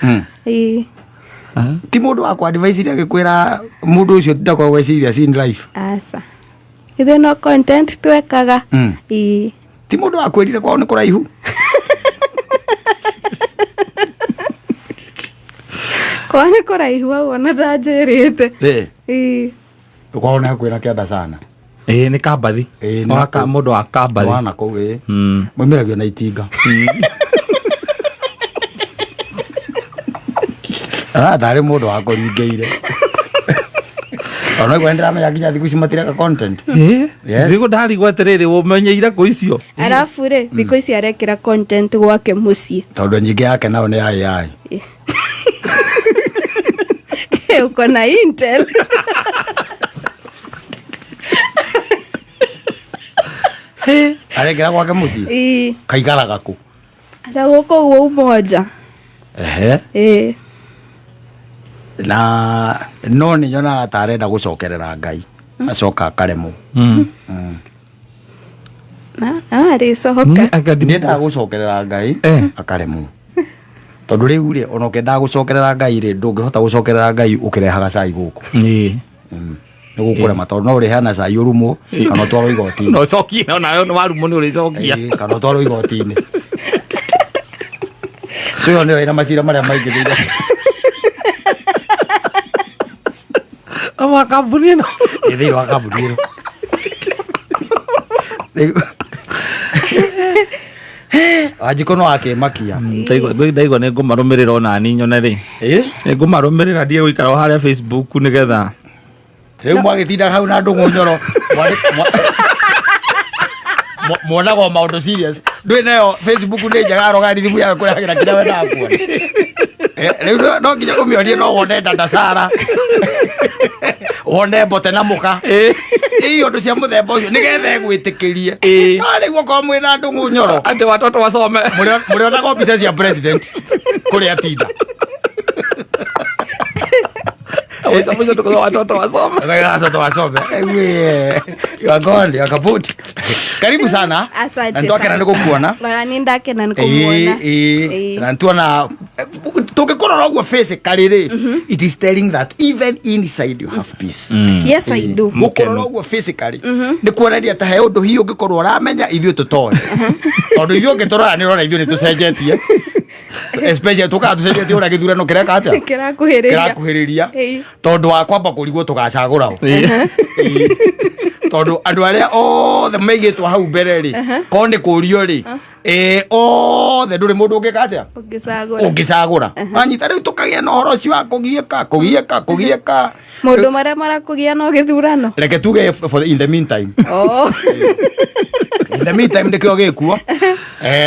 Ĩĩ. Ti mũndũ wa kũ-advise agĩkwĩra mũndũ ũcio ndakoragwo e serious in life? Aca. Ithuĩ no content twekaga. Ĩĩ. Ti mũndũ wakwĩrire kwao nĩ kũraihu? Kwao nĩ kũraihu hau ona ndanjĩrĩte. Ĩĩ. Kwao nĩ hakuhĩ na kĩanda sana. Ĩĩ, nĩ Kambathi. Ĩĩ, nĩ Wa mũndũ wa Kambathi. Wana kũu, ĩĩ. Maumĩragio na itinga. Ah, tarĩ mũndũ wakũringĩire. Ona igua nĩndĩramenya nginya thikũ ici matireka content. Ĩĩ. Yes. Thikũ ndarigwo atĩrĩrĩ, ũmenyeire kũ icio? Arabu rĩ, thikũ ici arekĩra content gwake mũciĩ. Tondũ nyingĩ yake nao nĩ AI. Uko na intel. Arekĩra gwake mũciĩ? Ĩĩ. Kaikaraga kũ? Ata gũkũ ũguo Umoja. Ehe. Ĩĩ. Na no nĩ nyonaga ta arenda gũcokerera Ngai, acoka akaremwo. Na arĩcoka. Nĩendaga gũcokerera Ngai, akaremwo, tondũ rĩu rĩ, ona ũkĩendaga gũcokerera Ngai rĩ, ndũngĩhota gũcokerera Ngai ũkĩrehaga cai gũkũ. Nĩ gũkũrema, tondũ no ũrĩheana cai ũrumwo kana ũtwarwo igoti-inĩ. No ũcokie, no nawe nĩ warumwo nĩ ũrĩcokia. Ĩĩ, kana ũtwarwo igoti-inĩ. So ĩyo nĩyo ĩna macira marĩa maingĩ thĩinĩ. Wa kambuni ĩno. Ĩ, thĩinĩ wa kambuni ĩno. Rĩu- Wanjikũ no akĩmakia. Ndaigua nĩ ngũmarũmĩrĩra onani nyone rĩ. Ĩ? Nĩ ngũmarũmĩrĩra ndiĩ gũikara o harĩa Facebook nĩgetha Rĩu mwagĩtinda hau na ndũng'ũ nyoro, muonaga o maũndũ serious. Ndũĩ nayo Facebook nĩ njega, aroga thimũ yawe kũrehagĩra kĩrĩa wendaga kuona. Rĩu no nginya ũmĩonie no wone dada Sara, wone mbote na mũka, ii ũndũ cia mũthemba ũcio nĩgetha ĩgwĩtĩkĩrie. No rĩu okorwo mwĩna ndũng'ũ nyoro, atĩ watoto wasome, mũrĩonaga mbica cia president kũrĩa atinda. Mwisho mwisho tukoza watoto wasome. Watoto wasome. Ewe, you are gone, you are kaput. Karibu sana. Asante Na nĩtwakena sana. nĩ gũkuona. Ona nĩ ndakena nĩ kũmuona. Ĩĩ, Ĩĩ. na nĩtuona tũngĩkũrora ũguo physically rĩ, it is telling that even inside you have peace. Yes, I do. Gũkũrora ũguo physically nĩ kuonania ta he ũndũ hihi ũngĩkorwo ũramenya ithuĩ tũtoĩ, tondũ ithuĩ ũngĩtũrora nĩ ũrona ithuĩ nĩ tũcenjetie, especially tũkaga tũcenjetie ũrĩa gĩthurano kĩreka atĩa, Kĩrakuhĩrĩria. Kĩrakuhĩrĩria. Ĩĩ. Tondũ wa kwamba kũrigwo tũgacagũra ũ. Ĩĩ. Tondũ andũ arĩa othe maigĩtwo hau mbere rĩ, korwo nĩ kũrio rĩ, othe ndũrĩ mũndũ ũngĩka atĩa, Ũngĩcagũra. Ũngĩcagũra. Wanyita rĩu tũkagĩa na ũhoro ũcio wa kũgiĩka kũgiĩka kũgiĩka. Maũndũ marĩa marakũgia no gĩthurano. Reke tuge for in the meantime. Oh. In the meantime nĩkĩo gĩkuo,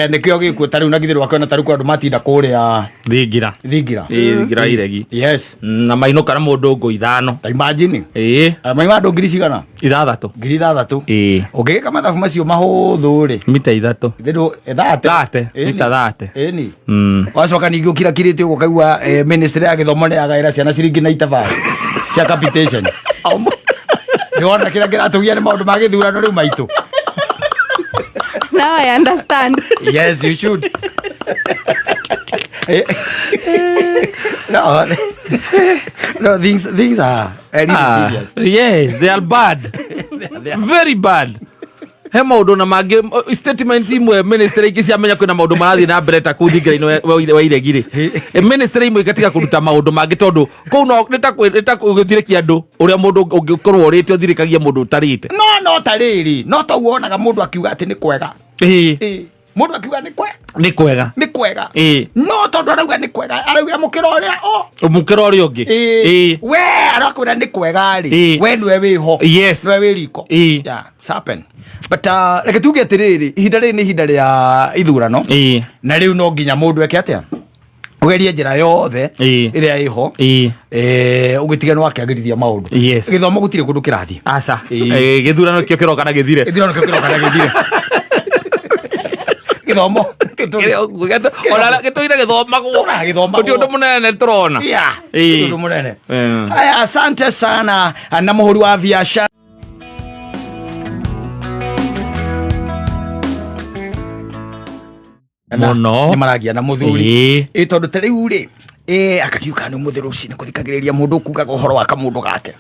nĩkĩo gĩkuo. Ta rĩu na githĩ rwakĩona ta rĩu kwĩ andũ matinda kũrĩa Thingira. Thingira. Ĩĩ, Thingira iregi. Yes. Na mainũka na mũndũ ngũ ithano. Ta imagine. Maima andũ ngiri cigana? 6. 6,000. Ĩĩ. Ũngĩgĩka mathabu macio mahũthũ rĩ, mita 3. Ithe thate. Thate, mita thate. Ĩni. Wacoka ningĩ ũkirakirĩte ũguo ũkaigua ministry ya gĩthomo nĩ yagaĩra ciana ciringi na itaba cia capitation. Nĩwona kĩrĩa kĩratũgia nĩ maũndũ ma gĩthurano rĩu maitũ. Now I understand. Yes, you should. No. No, things are really serious. Yes, they are bad, very bad. He maũndũ na mangĩ, statement imwe ministry ingĩ ciamenya kwĩna maũndũ marathiĩ na mbere ta kũu thingira-inĩ wa iregi rĩ, ministry imwe igatiga kũruta maũndũ mangĩ tondũ kũu no nĩ ta gũthirĩkia andũ ũrĩa mũndũ ũngĩkorwo ũrĩte ũthirĩkagia mũndũ ũtarĩte. No ta rĩrĩ, no ta wonaga mũndũ akiuga atĩ nĩ kwega. Mũndũ akiuga nĩ kwega. Nĩ kwega. Nĩ kwega. No tondũ arauga nĩ kwega, arauga mũkĩra ũrĩa o mũkĩra ũrĩa ũngĩ. We arakwĩra nĩ kwega rĩ, we nĩwe wĩho. Nĩwe wĩ riko. Yeah, it's happen. But reke tuge atĩrĩrĩ, ihinda rĩrĩ nĩ ihinda rĩa ithurano. Na rĩu no nginya mũndũ eke atĩa, ũgerie njĩra yothe ĩrĩa ĩho, ũgĩtiga nĩ wakĩagĩrithia maũndũ. Gĩthomo gũtirĩ kũndũ kĩrathiĩ. Aca. Gĩthurano kĩo kĩroka na gĩthire. Gĩthurano kĩo kĩroka na gĩthire. Gĩthomo Ona gĩtũire gĩthomagwo. Tũraga gĩthomagwo. Gũtirĩ ũndũ mũnene tũrona. Yeah, gũtirĩ ũndũ mũnene. Haya, asante sana na mũhũri wa biacara. Mũno. Nĩ maragia na mũthuri. Ĩ tondũ ta rĩu rĩ, akariuka nĩ mũthĩ rũcinĩ kũthikagĩrĩria mũndũ ũkugaga ũhoro wa kamũndũ gake.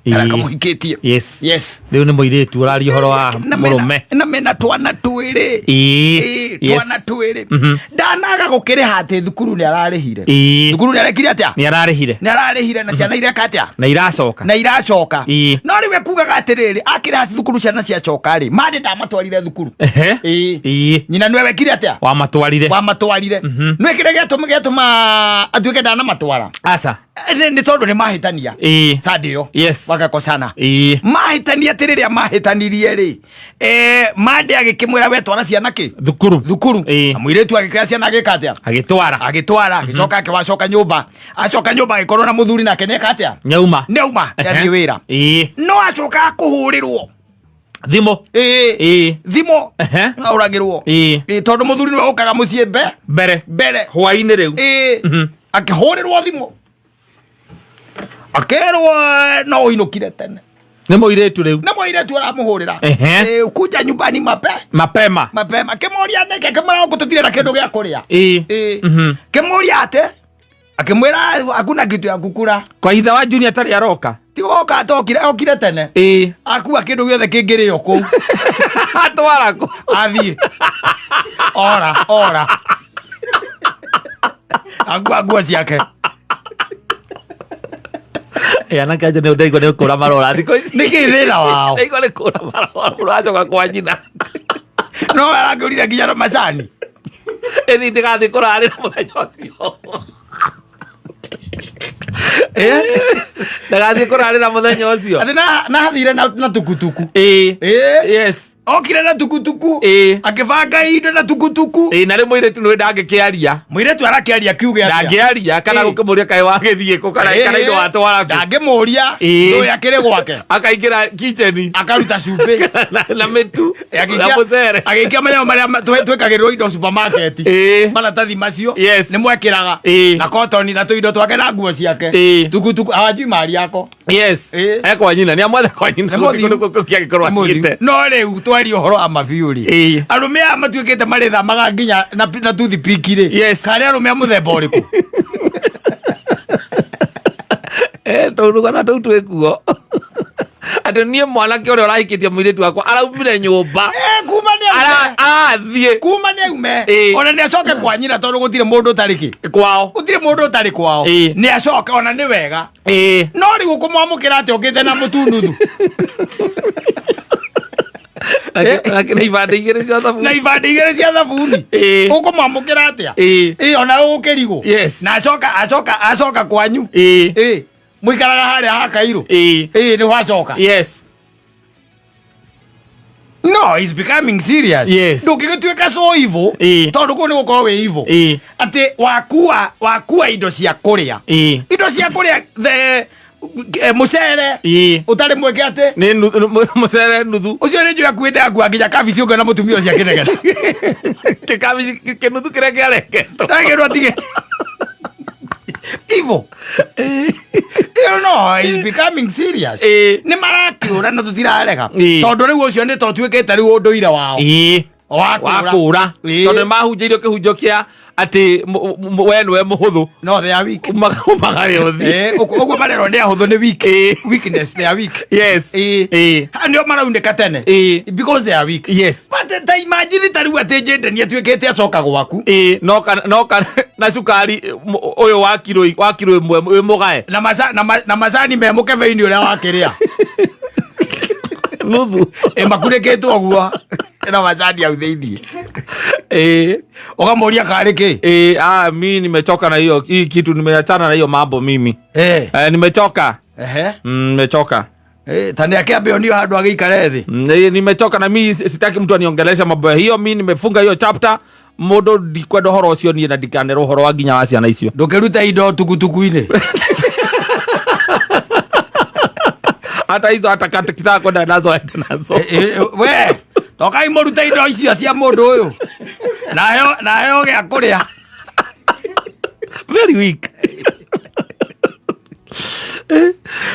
Karĩa kamũhikĩtie. Yes. Rĩu nĩ mũirĩtu ũraria ũhoro wa mũrũme. Na mena twana twĩrĩ. Twana twĩrĩ. Ndanaga gũkĩrĩha atĩ thukuru nĩ ararĩhire. Thukuru nĩ arekire atĩa? Nĩ ararĩhire. Nĩ ararĩhire na ciana ireka atĩa? Na iracoka. Na iracoka. No rĩu ekugaga atĩrĩrĩ, akĩrĩha thukuru ciana ciacoka rĩ, mandĩ ndamatwarire thukuru. Nyina nĩwe wekire atĩa? Wamatwarire. Wamatwarire. Nĩwe kĩrĩa gĩatũma atuĩke ndanamatwara. Aca. Nĩ tondũ nĩ mahĩtania. Sadi ĩyo. Magakosana. Mahĩtania atĩ rĩrĩa mahĩtanirie rĩ, Mande agĩkĩmwĩra we twara ciana kĩ? Thukuru. Thukuru. Na mũirĩtu agĩkĩoya ciana agĩka atĩa? Agĩtwara. Agĩtwara, agĩcoka akĩwacoka nyũmba. Acoka nyũmba agĩkorwo na mũthuri nake nĩeka atĩa? Nĩauma. Nĩauma, nĩathiĩ wĩra. No acoka kũhũrĩrwo. Thimũ. Thimũ. Ahũragĩrwo. Tondũ mũthuri nĩwe ũkaga mũciĩ Mbere. Mbere. Hwaĩ-inĩ rĩu. Akĩhũrĩrwo thimũ. Akerwo no ũinũkire tene. Nĩ mũirĩtu rĩu. Nĩ mũirĩtu aramũhũrĩra. Kuja nyumbani mapema. Mapema. Kĩmũria nĩkĩ? Kĩmũra gũkũ tũtirĩ na kĩndũ gĩa kũrĩa. Kĩmũria atĩ? Akĩmwĩra hakuna kitu ya kukula. Kwa ithe wa Junior atarĩ aroka? Ti goka atokire, okire tene. Akua kĩndũ gĩothe kĩngĩrĩo kũu. Atwara kũ? Athiĩ. Ora, ora. Akua nguo ciake. Anake acio nĩ ndaigua nĩ kũra marora thikũ ici. Nĩ kĩ thĩna wao? Ndaigua nĩ kũra marora, mũndũ acoka kwa nyina. No arakĩũrire nginya na macani. Ĩni ndĩgathiĩ kũrarĩra mũthenya ũcio. Ndagathiĩ kũrarĩra mũthenya ũcio. Atĩ na hathire na tukutuku. Yes. Okire na tukutuku. Akĩbanga indo na tukutuku. Na rĩu mũirĩtu nĩwe ndangĩkĩaria. Mũirĩtu arakĩaria kiuge atĩa? Ndangĩaria kana gũkĩmũria kaĩ wagĩthiĩ kũ kana indo watwara kũ. Ndangĩmũria. Ndũĩ akĩrĩ gwake. Akaingĩra kitchen. Akaruta cumbĩ. Na mĩtu. Na mũcere. Agĩikia manyamũ marĩa twĩkagĩrĩrwo indo supermarket. Maratathi macio. Nĩ mwekĩraga. Na cotton na tũindo twake na nguo ciake. Tukutuku hawajui mahali yako. Yes. Ekwa nyina, nĩ amwethe kwa nyina. Nĩ mũthiu. Gũtirĩ kũndũ kũngĩ angĩkorwo Nĩ mũthiu. athiĩte. No rĩu twaria ũhoro wa mabiũ rĩ, arũme aya matuĩkĩte marĩthamaga nginya na toothpick rĩ, karĩ arũme a mũthemba ũrĩkũ? Tũrugana tũu twĩkuo. Atĩ niĩ mwanake ũrĩa ũrahikĩtie mũirĩtu wakwa araumire nyũmba. Kuma nĩ aume. Arathiĩ. Kuma nĩ aume. Ona nĩ acoke kwa nyina tondũ gũtirĩ mũndũ ũtarĩ kĩ? Kwao. Gũtirĩ mũndũ ũtarĩ kwao. Nĩ acoke ona nĩ wega. No rĩu ũkũmwamũkĩra atĩ okĩte na mũtu nuthu. Na ibandĩ igĩrĩ cia thabuni. Na ibandĩ igĩrĩ cia thabuni. Ũkũmwamũkĩra atĩa? Ona ũgũkĩrigwo. Na acoka kwanyu. Mũikaraga harĩa ha Kairũ. Nĩ wacoka. No, it's becoming serious. Ndũngĩgĩtuĩka so evil, tondũ kũu nĩ gũkorwo wĩ evil. Atĩ wakua indo cia kũrĩa. Indo cia kũrĩa, the mũcere ũtarĩ mwĩke atĩ. Nĩ mũcere nuthu. Ũcio nĩ njũĩ akuĩte akua nginya kabici ũngĩona mũtumia ũcio akĩnegena. Kĩkabici kĩnuthu kĩrĩa kĩarengetwo. Ndagĩrwo atige. Evil. You know, it's becoming serious. Nĩ marakĩũra na tũtirarega. Tondũ rĩu ũcio nĩ to tuĩkĩte rĩu ũndũire wao. Wa kũũra. Wa kũũra. Ĩĩ. Tondũ nĩ mahunjĩirio kĩhunjo kĩa atĩ we nĩwe mũhũthũ. No they are weak. Umagare ũthiĩ. Eh, ũguo marerwo nĩ ahũthũ nĩ weak. Ĩĩ. Weakness, they are weak. Yes. Ĩĩ. Ĩĩ. Ha, nĩo maraunĩka tene. Ĩĩ. Because they are weak. Yes. But ta imagine ta rĩu atĩ Jaden atuĩkĩte acoka gwaku. Ĩĩ, no kana no kana na cukari ũyũ wa kiro ĩmwe wĩ mũgae. Na macani me mũkebe-inĩ ũrĩa wakĩrĩa. Nuthu. Ĩ makunĩkĩtwo ũguo. Na macani hau thĩiniĩ. Ĩĩ. Ũkamũria karĩ kĩ? Ĩĩ, ah, mi nimechoka na hiyo hii kitu, nimeachana na hiyo mambo mimi. Eh. Eh, nimechoka. Ehe. Nimechoka. Eh, ta nĩ akĩambe onio handũ agĩikare thĩ. Nimechoka na mi sitaki mtu aniongelesha mambo ya hiyo. Mi nimefunga hiyo chapter. Mundu ndikwenda ũhoro ũcio niĩ na ndikanera ũhoro wa nginya wa ciana icio. Ndũkĩrute indo tukutuku-inĩ. Hata hizo hata kitaka kwenda nazo aende nazo. Eh, eh, we tokai mũrute indo icio cia mũndũ ũyũ nayo gĩa kũrĩa. Very weak.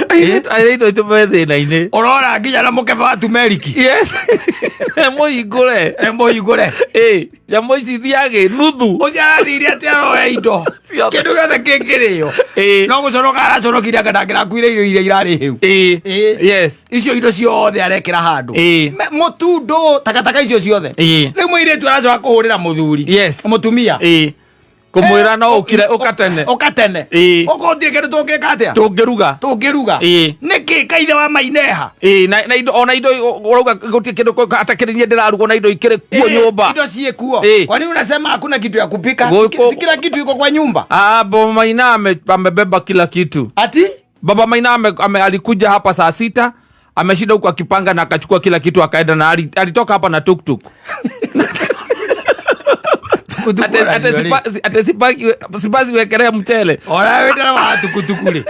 Airĩtu aitũ me thĩna-inĩ. Ũrora nginya na mũkebe wa tumeriki. Yes. Mũhingũre. Mũhingũre. Ĩ, nyamũ ici ithiagĩ nuthu. Ũcio arathire atĩ aroya indo. Ciothe. Kĩndũ gĩothe kĩngĩrĩo. Ĩ. No gũconoka araconokire anga ndangĩrakuire irio iria irarĩ hĩu. Ĩ. Ĩ. Yes. Icio indo ciothe arekĩra handũ. Ĩ. Mũtu, ndũ, takataka icio ciothe. Ĩ. Rĩu mũirĩtu aracoka kũhũrĩra mũthuri. Yes. Mũtumia. Ĩ. Kũmwĩra no ũkire ũkatene. Ũkatene. Ĩ. Ũkorwo gũtirĩ kĩndũ tũngĩka atĩa? Tũngĩruga. Tũngĩruga. Ĩ. Nĩkĩ kaithe wa maineha? Ĩ, na indo ona indo ũrauga gũtirĩ kĩndũ atakĩrĩ niĩ ndĩraruga ona indo ikĩrĩ kuo Eh, nyũmba. Indo ciĩ kuo. Ĩ. Kwa nini unasema hakuna kitu ya kupika? Si kila kitu iko kwa nyumba. Ah, Baba Maina amebeba kila kitu. Ati? Baba Maina alikuja hapa saa 6, ameshinda huko akipanga na akachukua kila kitu akaenda na alitoka hapa na tuktuk. Tukutuku Ate ũracio rĩ. ate sipasi wekelea mchele. Ora wĩ ndara wa tukutuku rĩ.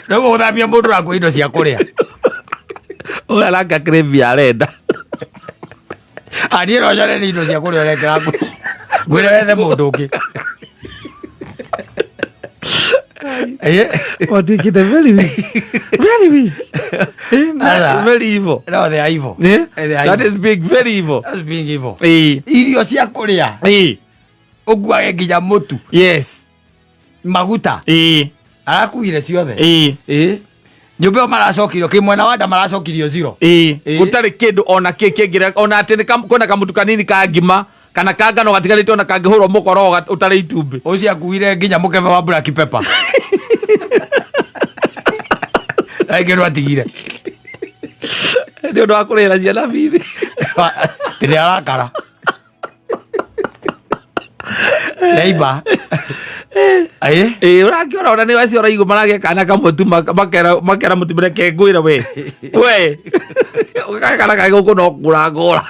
Rĩu ũgũthamia mũndũ ũrakua indo cia kũrĩa. Ũyũ aranga gravy arenda. Ah, niĩ no nyone nĩ indo cia kũrĩa ũrekĩra ngwĩre wethe mũndũ ũngĩ. Eh. Watuĩkĩte very weak. Very weak. Ala. Very evil. No, they are evil. They are That evil. is big, very evil. That's being evil. Irio cia kũrĩa. Ũkuage nginya mũtu. Yes. Maguta. Arakuire ciothe. Nyũmba ĩyo maracokirio, kĩ mwena wa nda maracokirio zero. Gũtarĩ kĩndũ ona kĩ kĩngĩrĩa, ona atĩ nĩ kwĩna kamũtu kanini ka ngima, kana ka ngano gatigarĩte ona kangĩhũrwo mũkorogo ũtarĩ itumbĩ. Ũcio akuire nginya mũkebe wa black pepper. Na ingĩ ndwatigire. Nĩ ũndũ wa kũrĩhĩra ciana bithi. Tĩ nĩ arakara. Neighbor. Ĩ? Ĩ, ũrakĩona ona nĩ acio ũraigua maragĩa kana kamwe tu makera mũtumia reke ngwĩre we. We. Ũgakahe kana kangĩ gũkũ no kũra ngũra.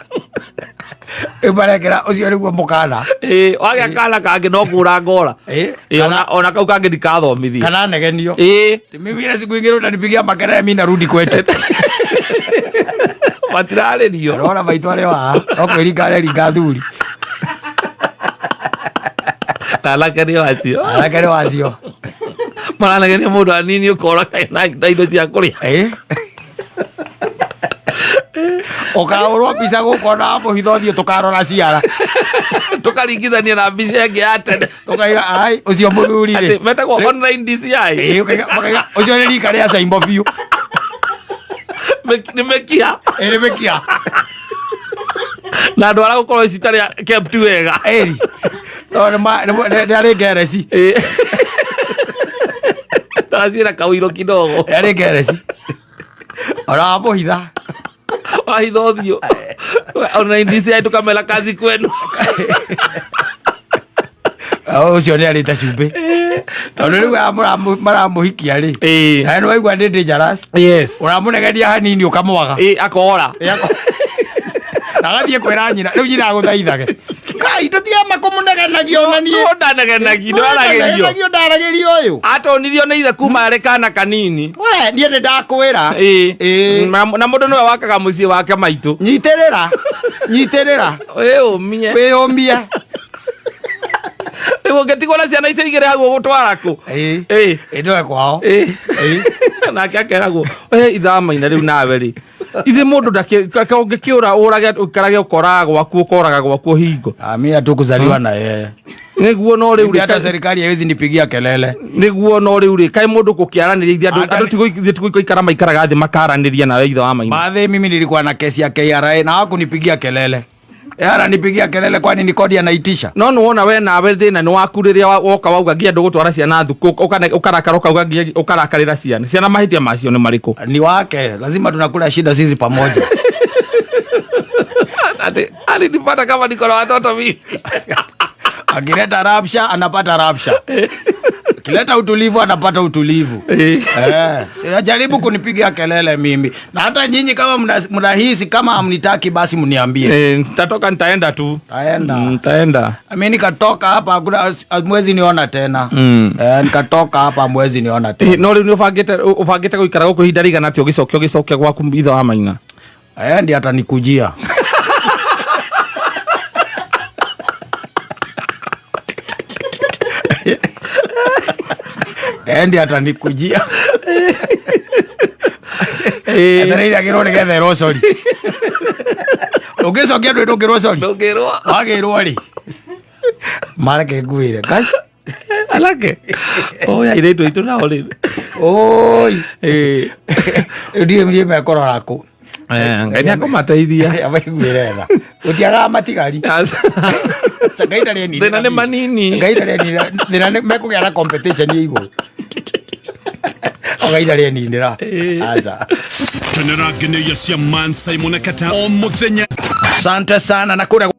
Rĩu marekĩra ũcio nĩguo mũkana. Ĩ, wagĩa kana kangĩ no kũra ngũra. Ĩ, Ĩ, ona kau kangĩ ndikathomithia. Kana negenio. Ĩ. Mimi ile siku ingine utanipigia makelele mimi narudi kwetu. Matirarĩrio. Rora maitũ arĩ wa, no kwĩringa areringa athuri. Na anake nĩo acio. Anake nĩo acio. Maranegenia mũndũ anini ũkora na indo cia kũrĩa. Ĩ. Ũkahũrwo mbica gũkũ ona wamũhitha ũthiũ tũkarora ciara. Tũkaringithania na mbica ĩngĩ ya tene. Tũkaiga, ai, ũcio mũthuri rĩ. Atĩ, metagwo online DCI. Ĩ, ũkaiga, ũcio nĩ rika rĩa Caimbo biũ. Nĩ mekia. Ĩ, nĩ mekia. Na andũ arĩa gũkorwo citarĩ kept wega. Ĩri. No, nĩ arĩ ngereci. Ĩ. Ndaciĩra kaũiro kidogo. Nĩ arĩ ngereci. Ona wamũhitha. Wahitha ũthiũ. Online DCI tũkamera kazi kwenu. Ũcio nĩ arĩte cumbĩ. Tondũ rĩu aya maramũhikia rĩ. Ĩ. Na nĩ waigua nĩ dangerous. Yes. Ũramũnegeria hanini ũkamwaga. Ĩ, akora. Ĩ, Na agathiĩ kwĩra nyina, rĩu nyina agũthaithage. Kai, ndũtiama kũmũnegenagia ona niĩ. No ndanegenagio, ndaragĩrio. Ndanegenagio, ndaragĩrio ũyũ. Atonirio nĩ ithe kuma arĩ kana kanini. We, niĩ nĩ ndakwĩra. Ĩ. Ĩ. Na mũndũ nĩwe wakaga mũciĩ wake maitũ. Nyitĩrĩra. Nyitĩrĩra. Wĩyũmie. Wĩyũmie. Rĩu ũngĩtigwo na ciana icio igĩrĩ hau ũgũtwara kũ? Ĩ. Ĩ. Ĩ, ndũe kwao. Ĩ. Ĩ. Nake akeragwo, we ithama-inĩ rĩu nawe rĩ. Ithe mũndũ ũngĩkĩũra ũrage ũikarage ũkoraga gwaku ũkoraga gwaku hingo. Ah, mimi hatukuzaliwa na yeye. Nĩguo no rĩu Mimi hata rĩ serikali haiwezi nipigia kelele. Nĩguo no rĩu rĩ kaĩ mũndũ gũkĩaranĩria ithe andũ Ata- andũ ti gũikara maikaraga thĩ makaranĩria nawe ithe wa maina. Baadhi mimi nilikuwa na kesi ya KRA na hawakunipigia kelele. Yeye ananipigia kelele kwani ni kodi anaitisha? No nĩ wona we nawe thĩna nĩ waku rĩrĩa woka wauga nginya ndũgũtwara ciana thukuru ũkarakara ũkauga nginya ũkarakarĩra ciana ciana mahĩtia macio nĩ marĩkũ? Ni wake, lazima tunakula shida sisi pamoja. Ati alinipata kama niko na watoto mimi. Akileta rapsha anapata rapsha. Akileta utulivu anapata utulivu. Eh, sinajaribu kunipigia kelele mimi. Na hata nyinyi kama mnahisi kama hamnitaki basi mniambie. Eh, nitatoka nitaenda tu. Taenda. Nitaenda. Mi nikatoka hapa hakuna mwezi niona tena. Eh, nikatoka hapa mwezi niona tena. No rĩu nĩ ũbangĩte gũikara gũkũ ihinda rĩigana atĩa ũgĩcokia gwaku ithe wa maina? Eh, ndiye atanikujia. Eh, ndiye atanikujia. Etereire agĩrwo nĩgetha ĩrwo cori. Ũngĩcokia ndũĩ ndũngĩrwo cori. Ndũngĩrwo. Wagĩrwo rĩ. Mareke nguĩre. Ngai. Alake. Oya airĩtu aitũ nao rĩ. Oi. Eh. Rĩu ndiũĩ ndiũĩ mekũrora kũ. Ngai nĩ akũmateithia. Amaiguĩre tha. Gũtiagaga matigari. Ngai ndarĩ aninĩra Thĩna nĩ biũ. manini. Ngai ndarĩ aninĩra. Thĩna nĩ mekũgĩa na competition ya igũrũ. O Ngai ndarĩ aninĩra. Aca. Kenera ngenyo cia Man Simon Kata o muthenya. Asante sana na kũrĩa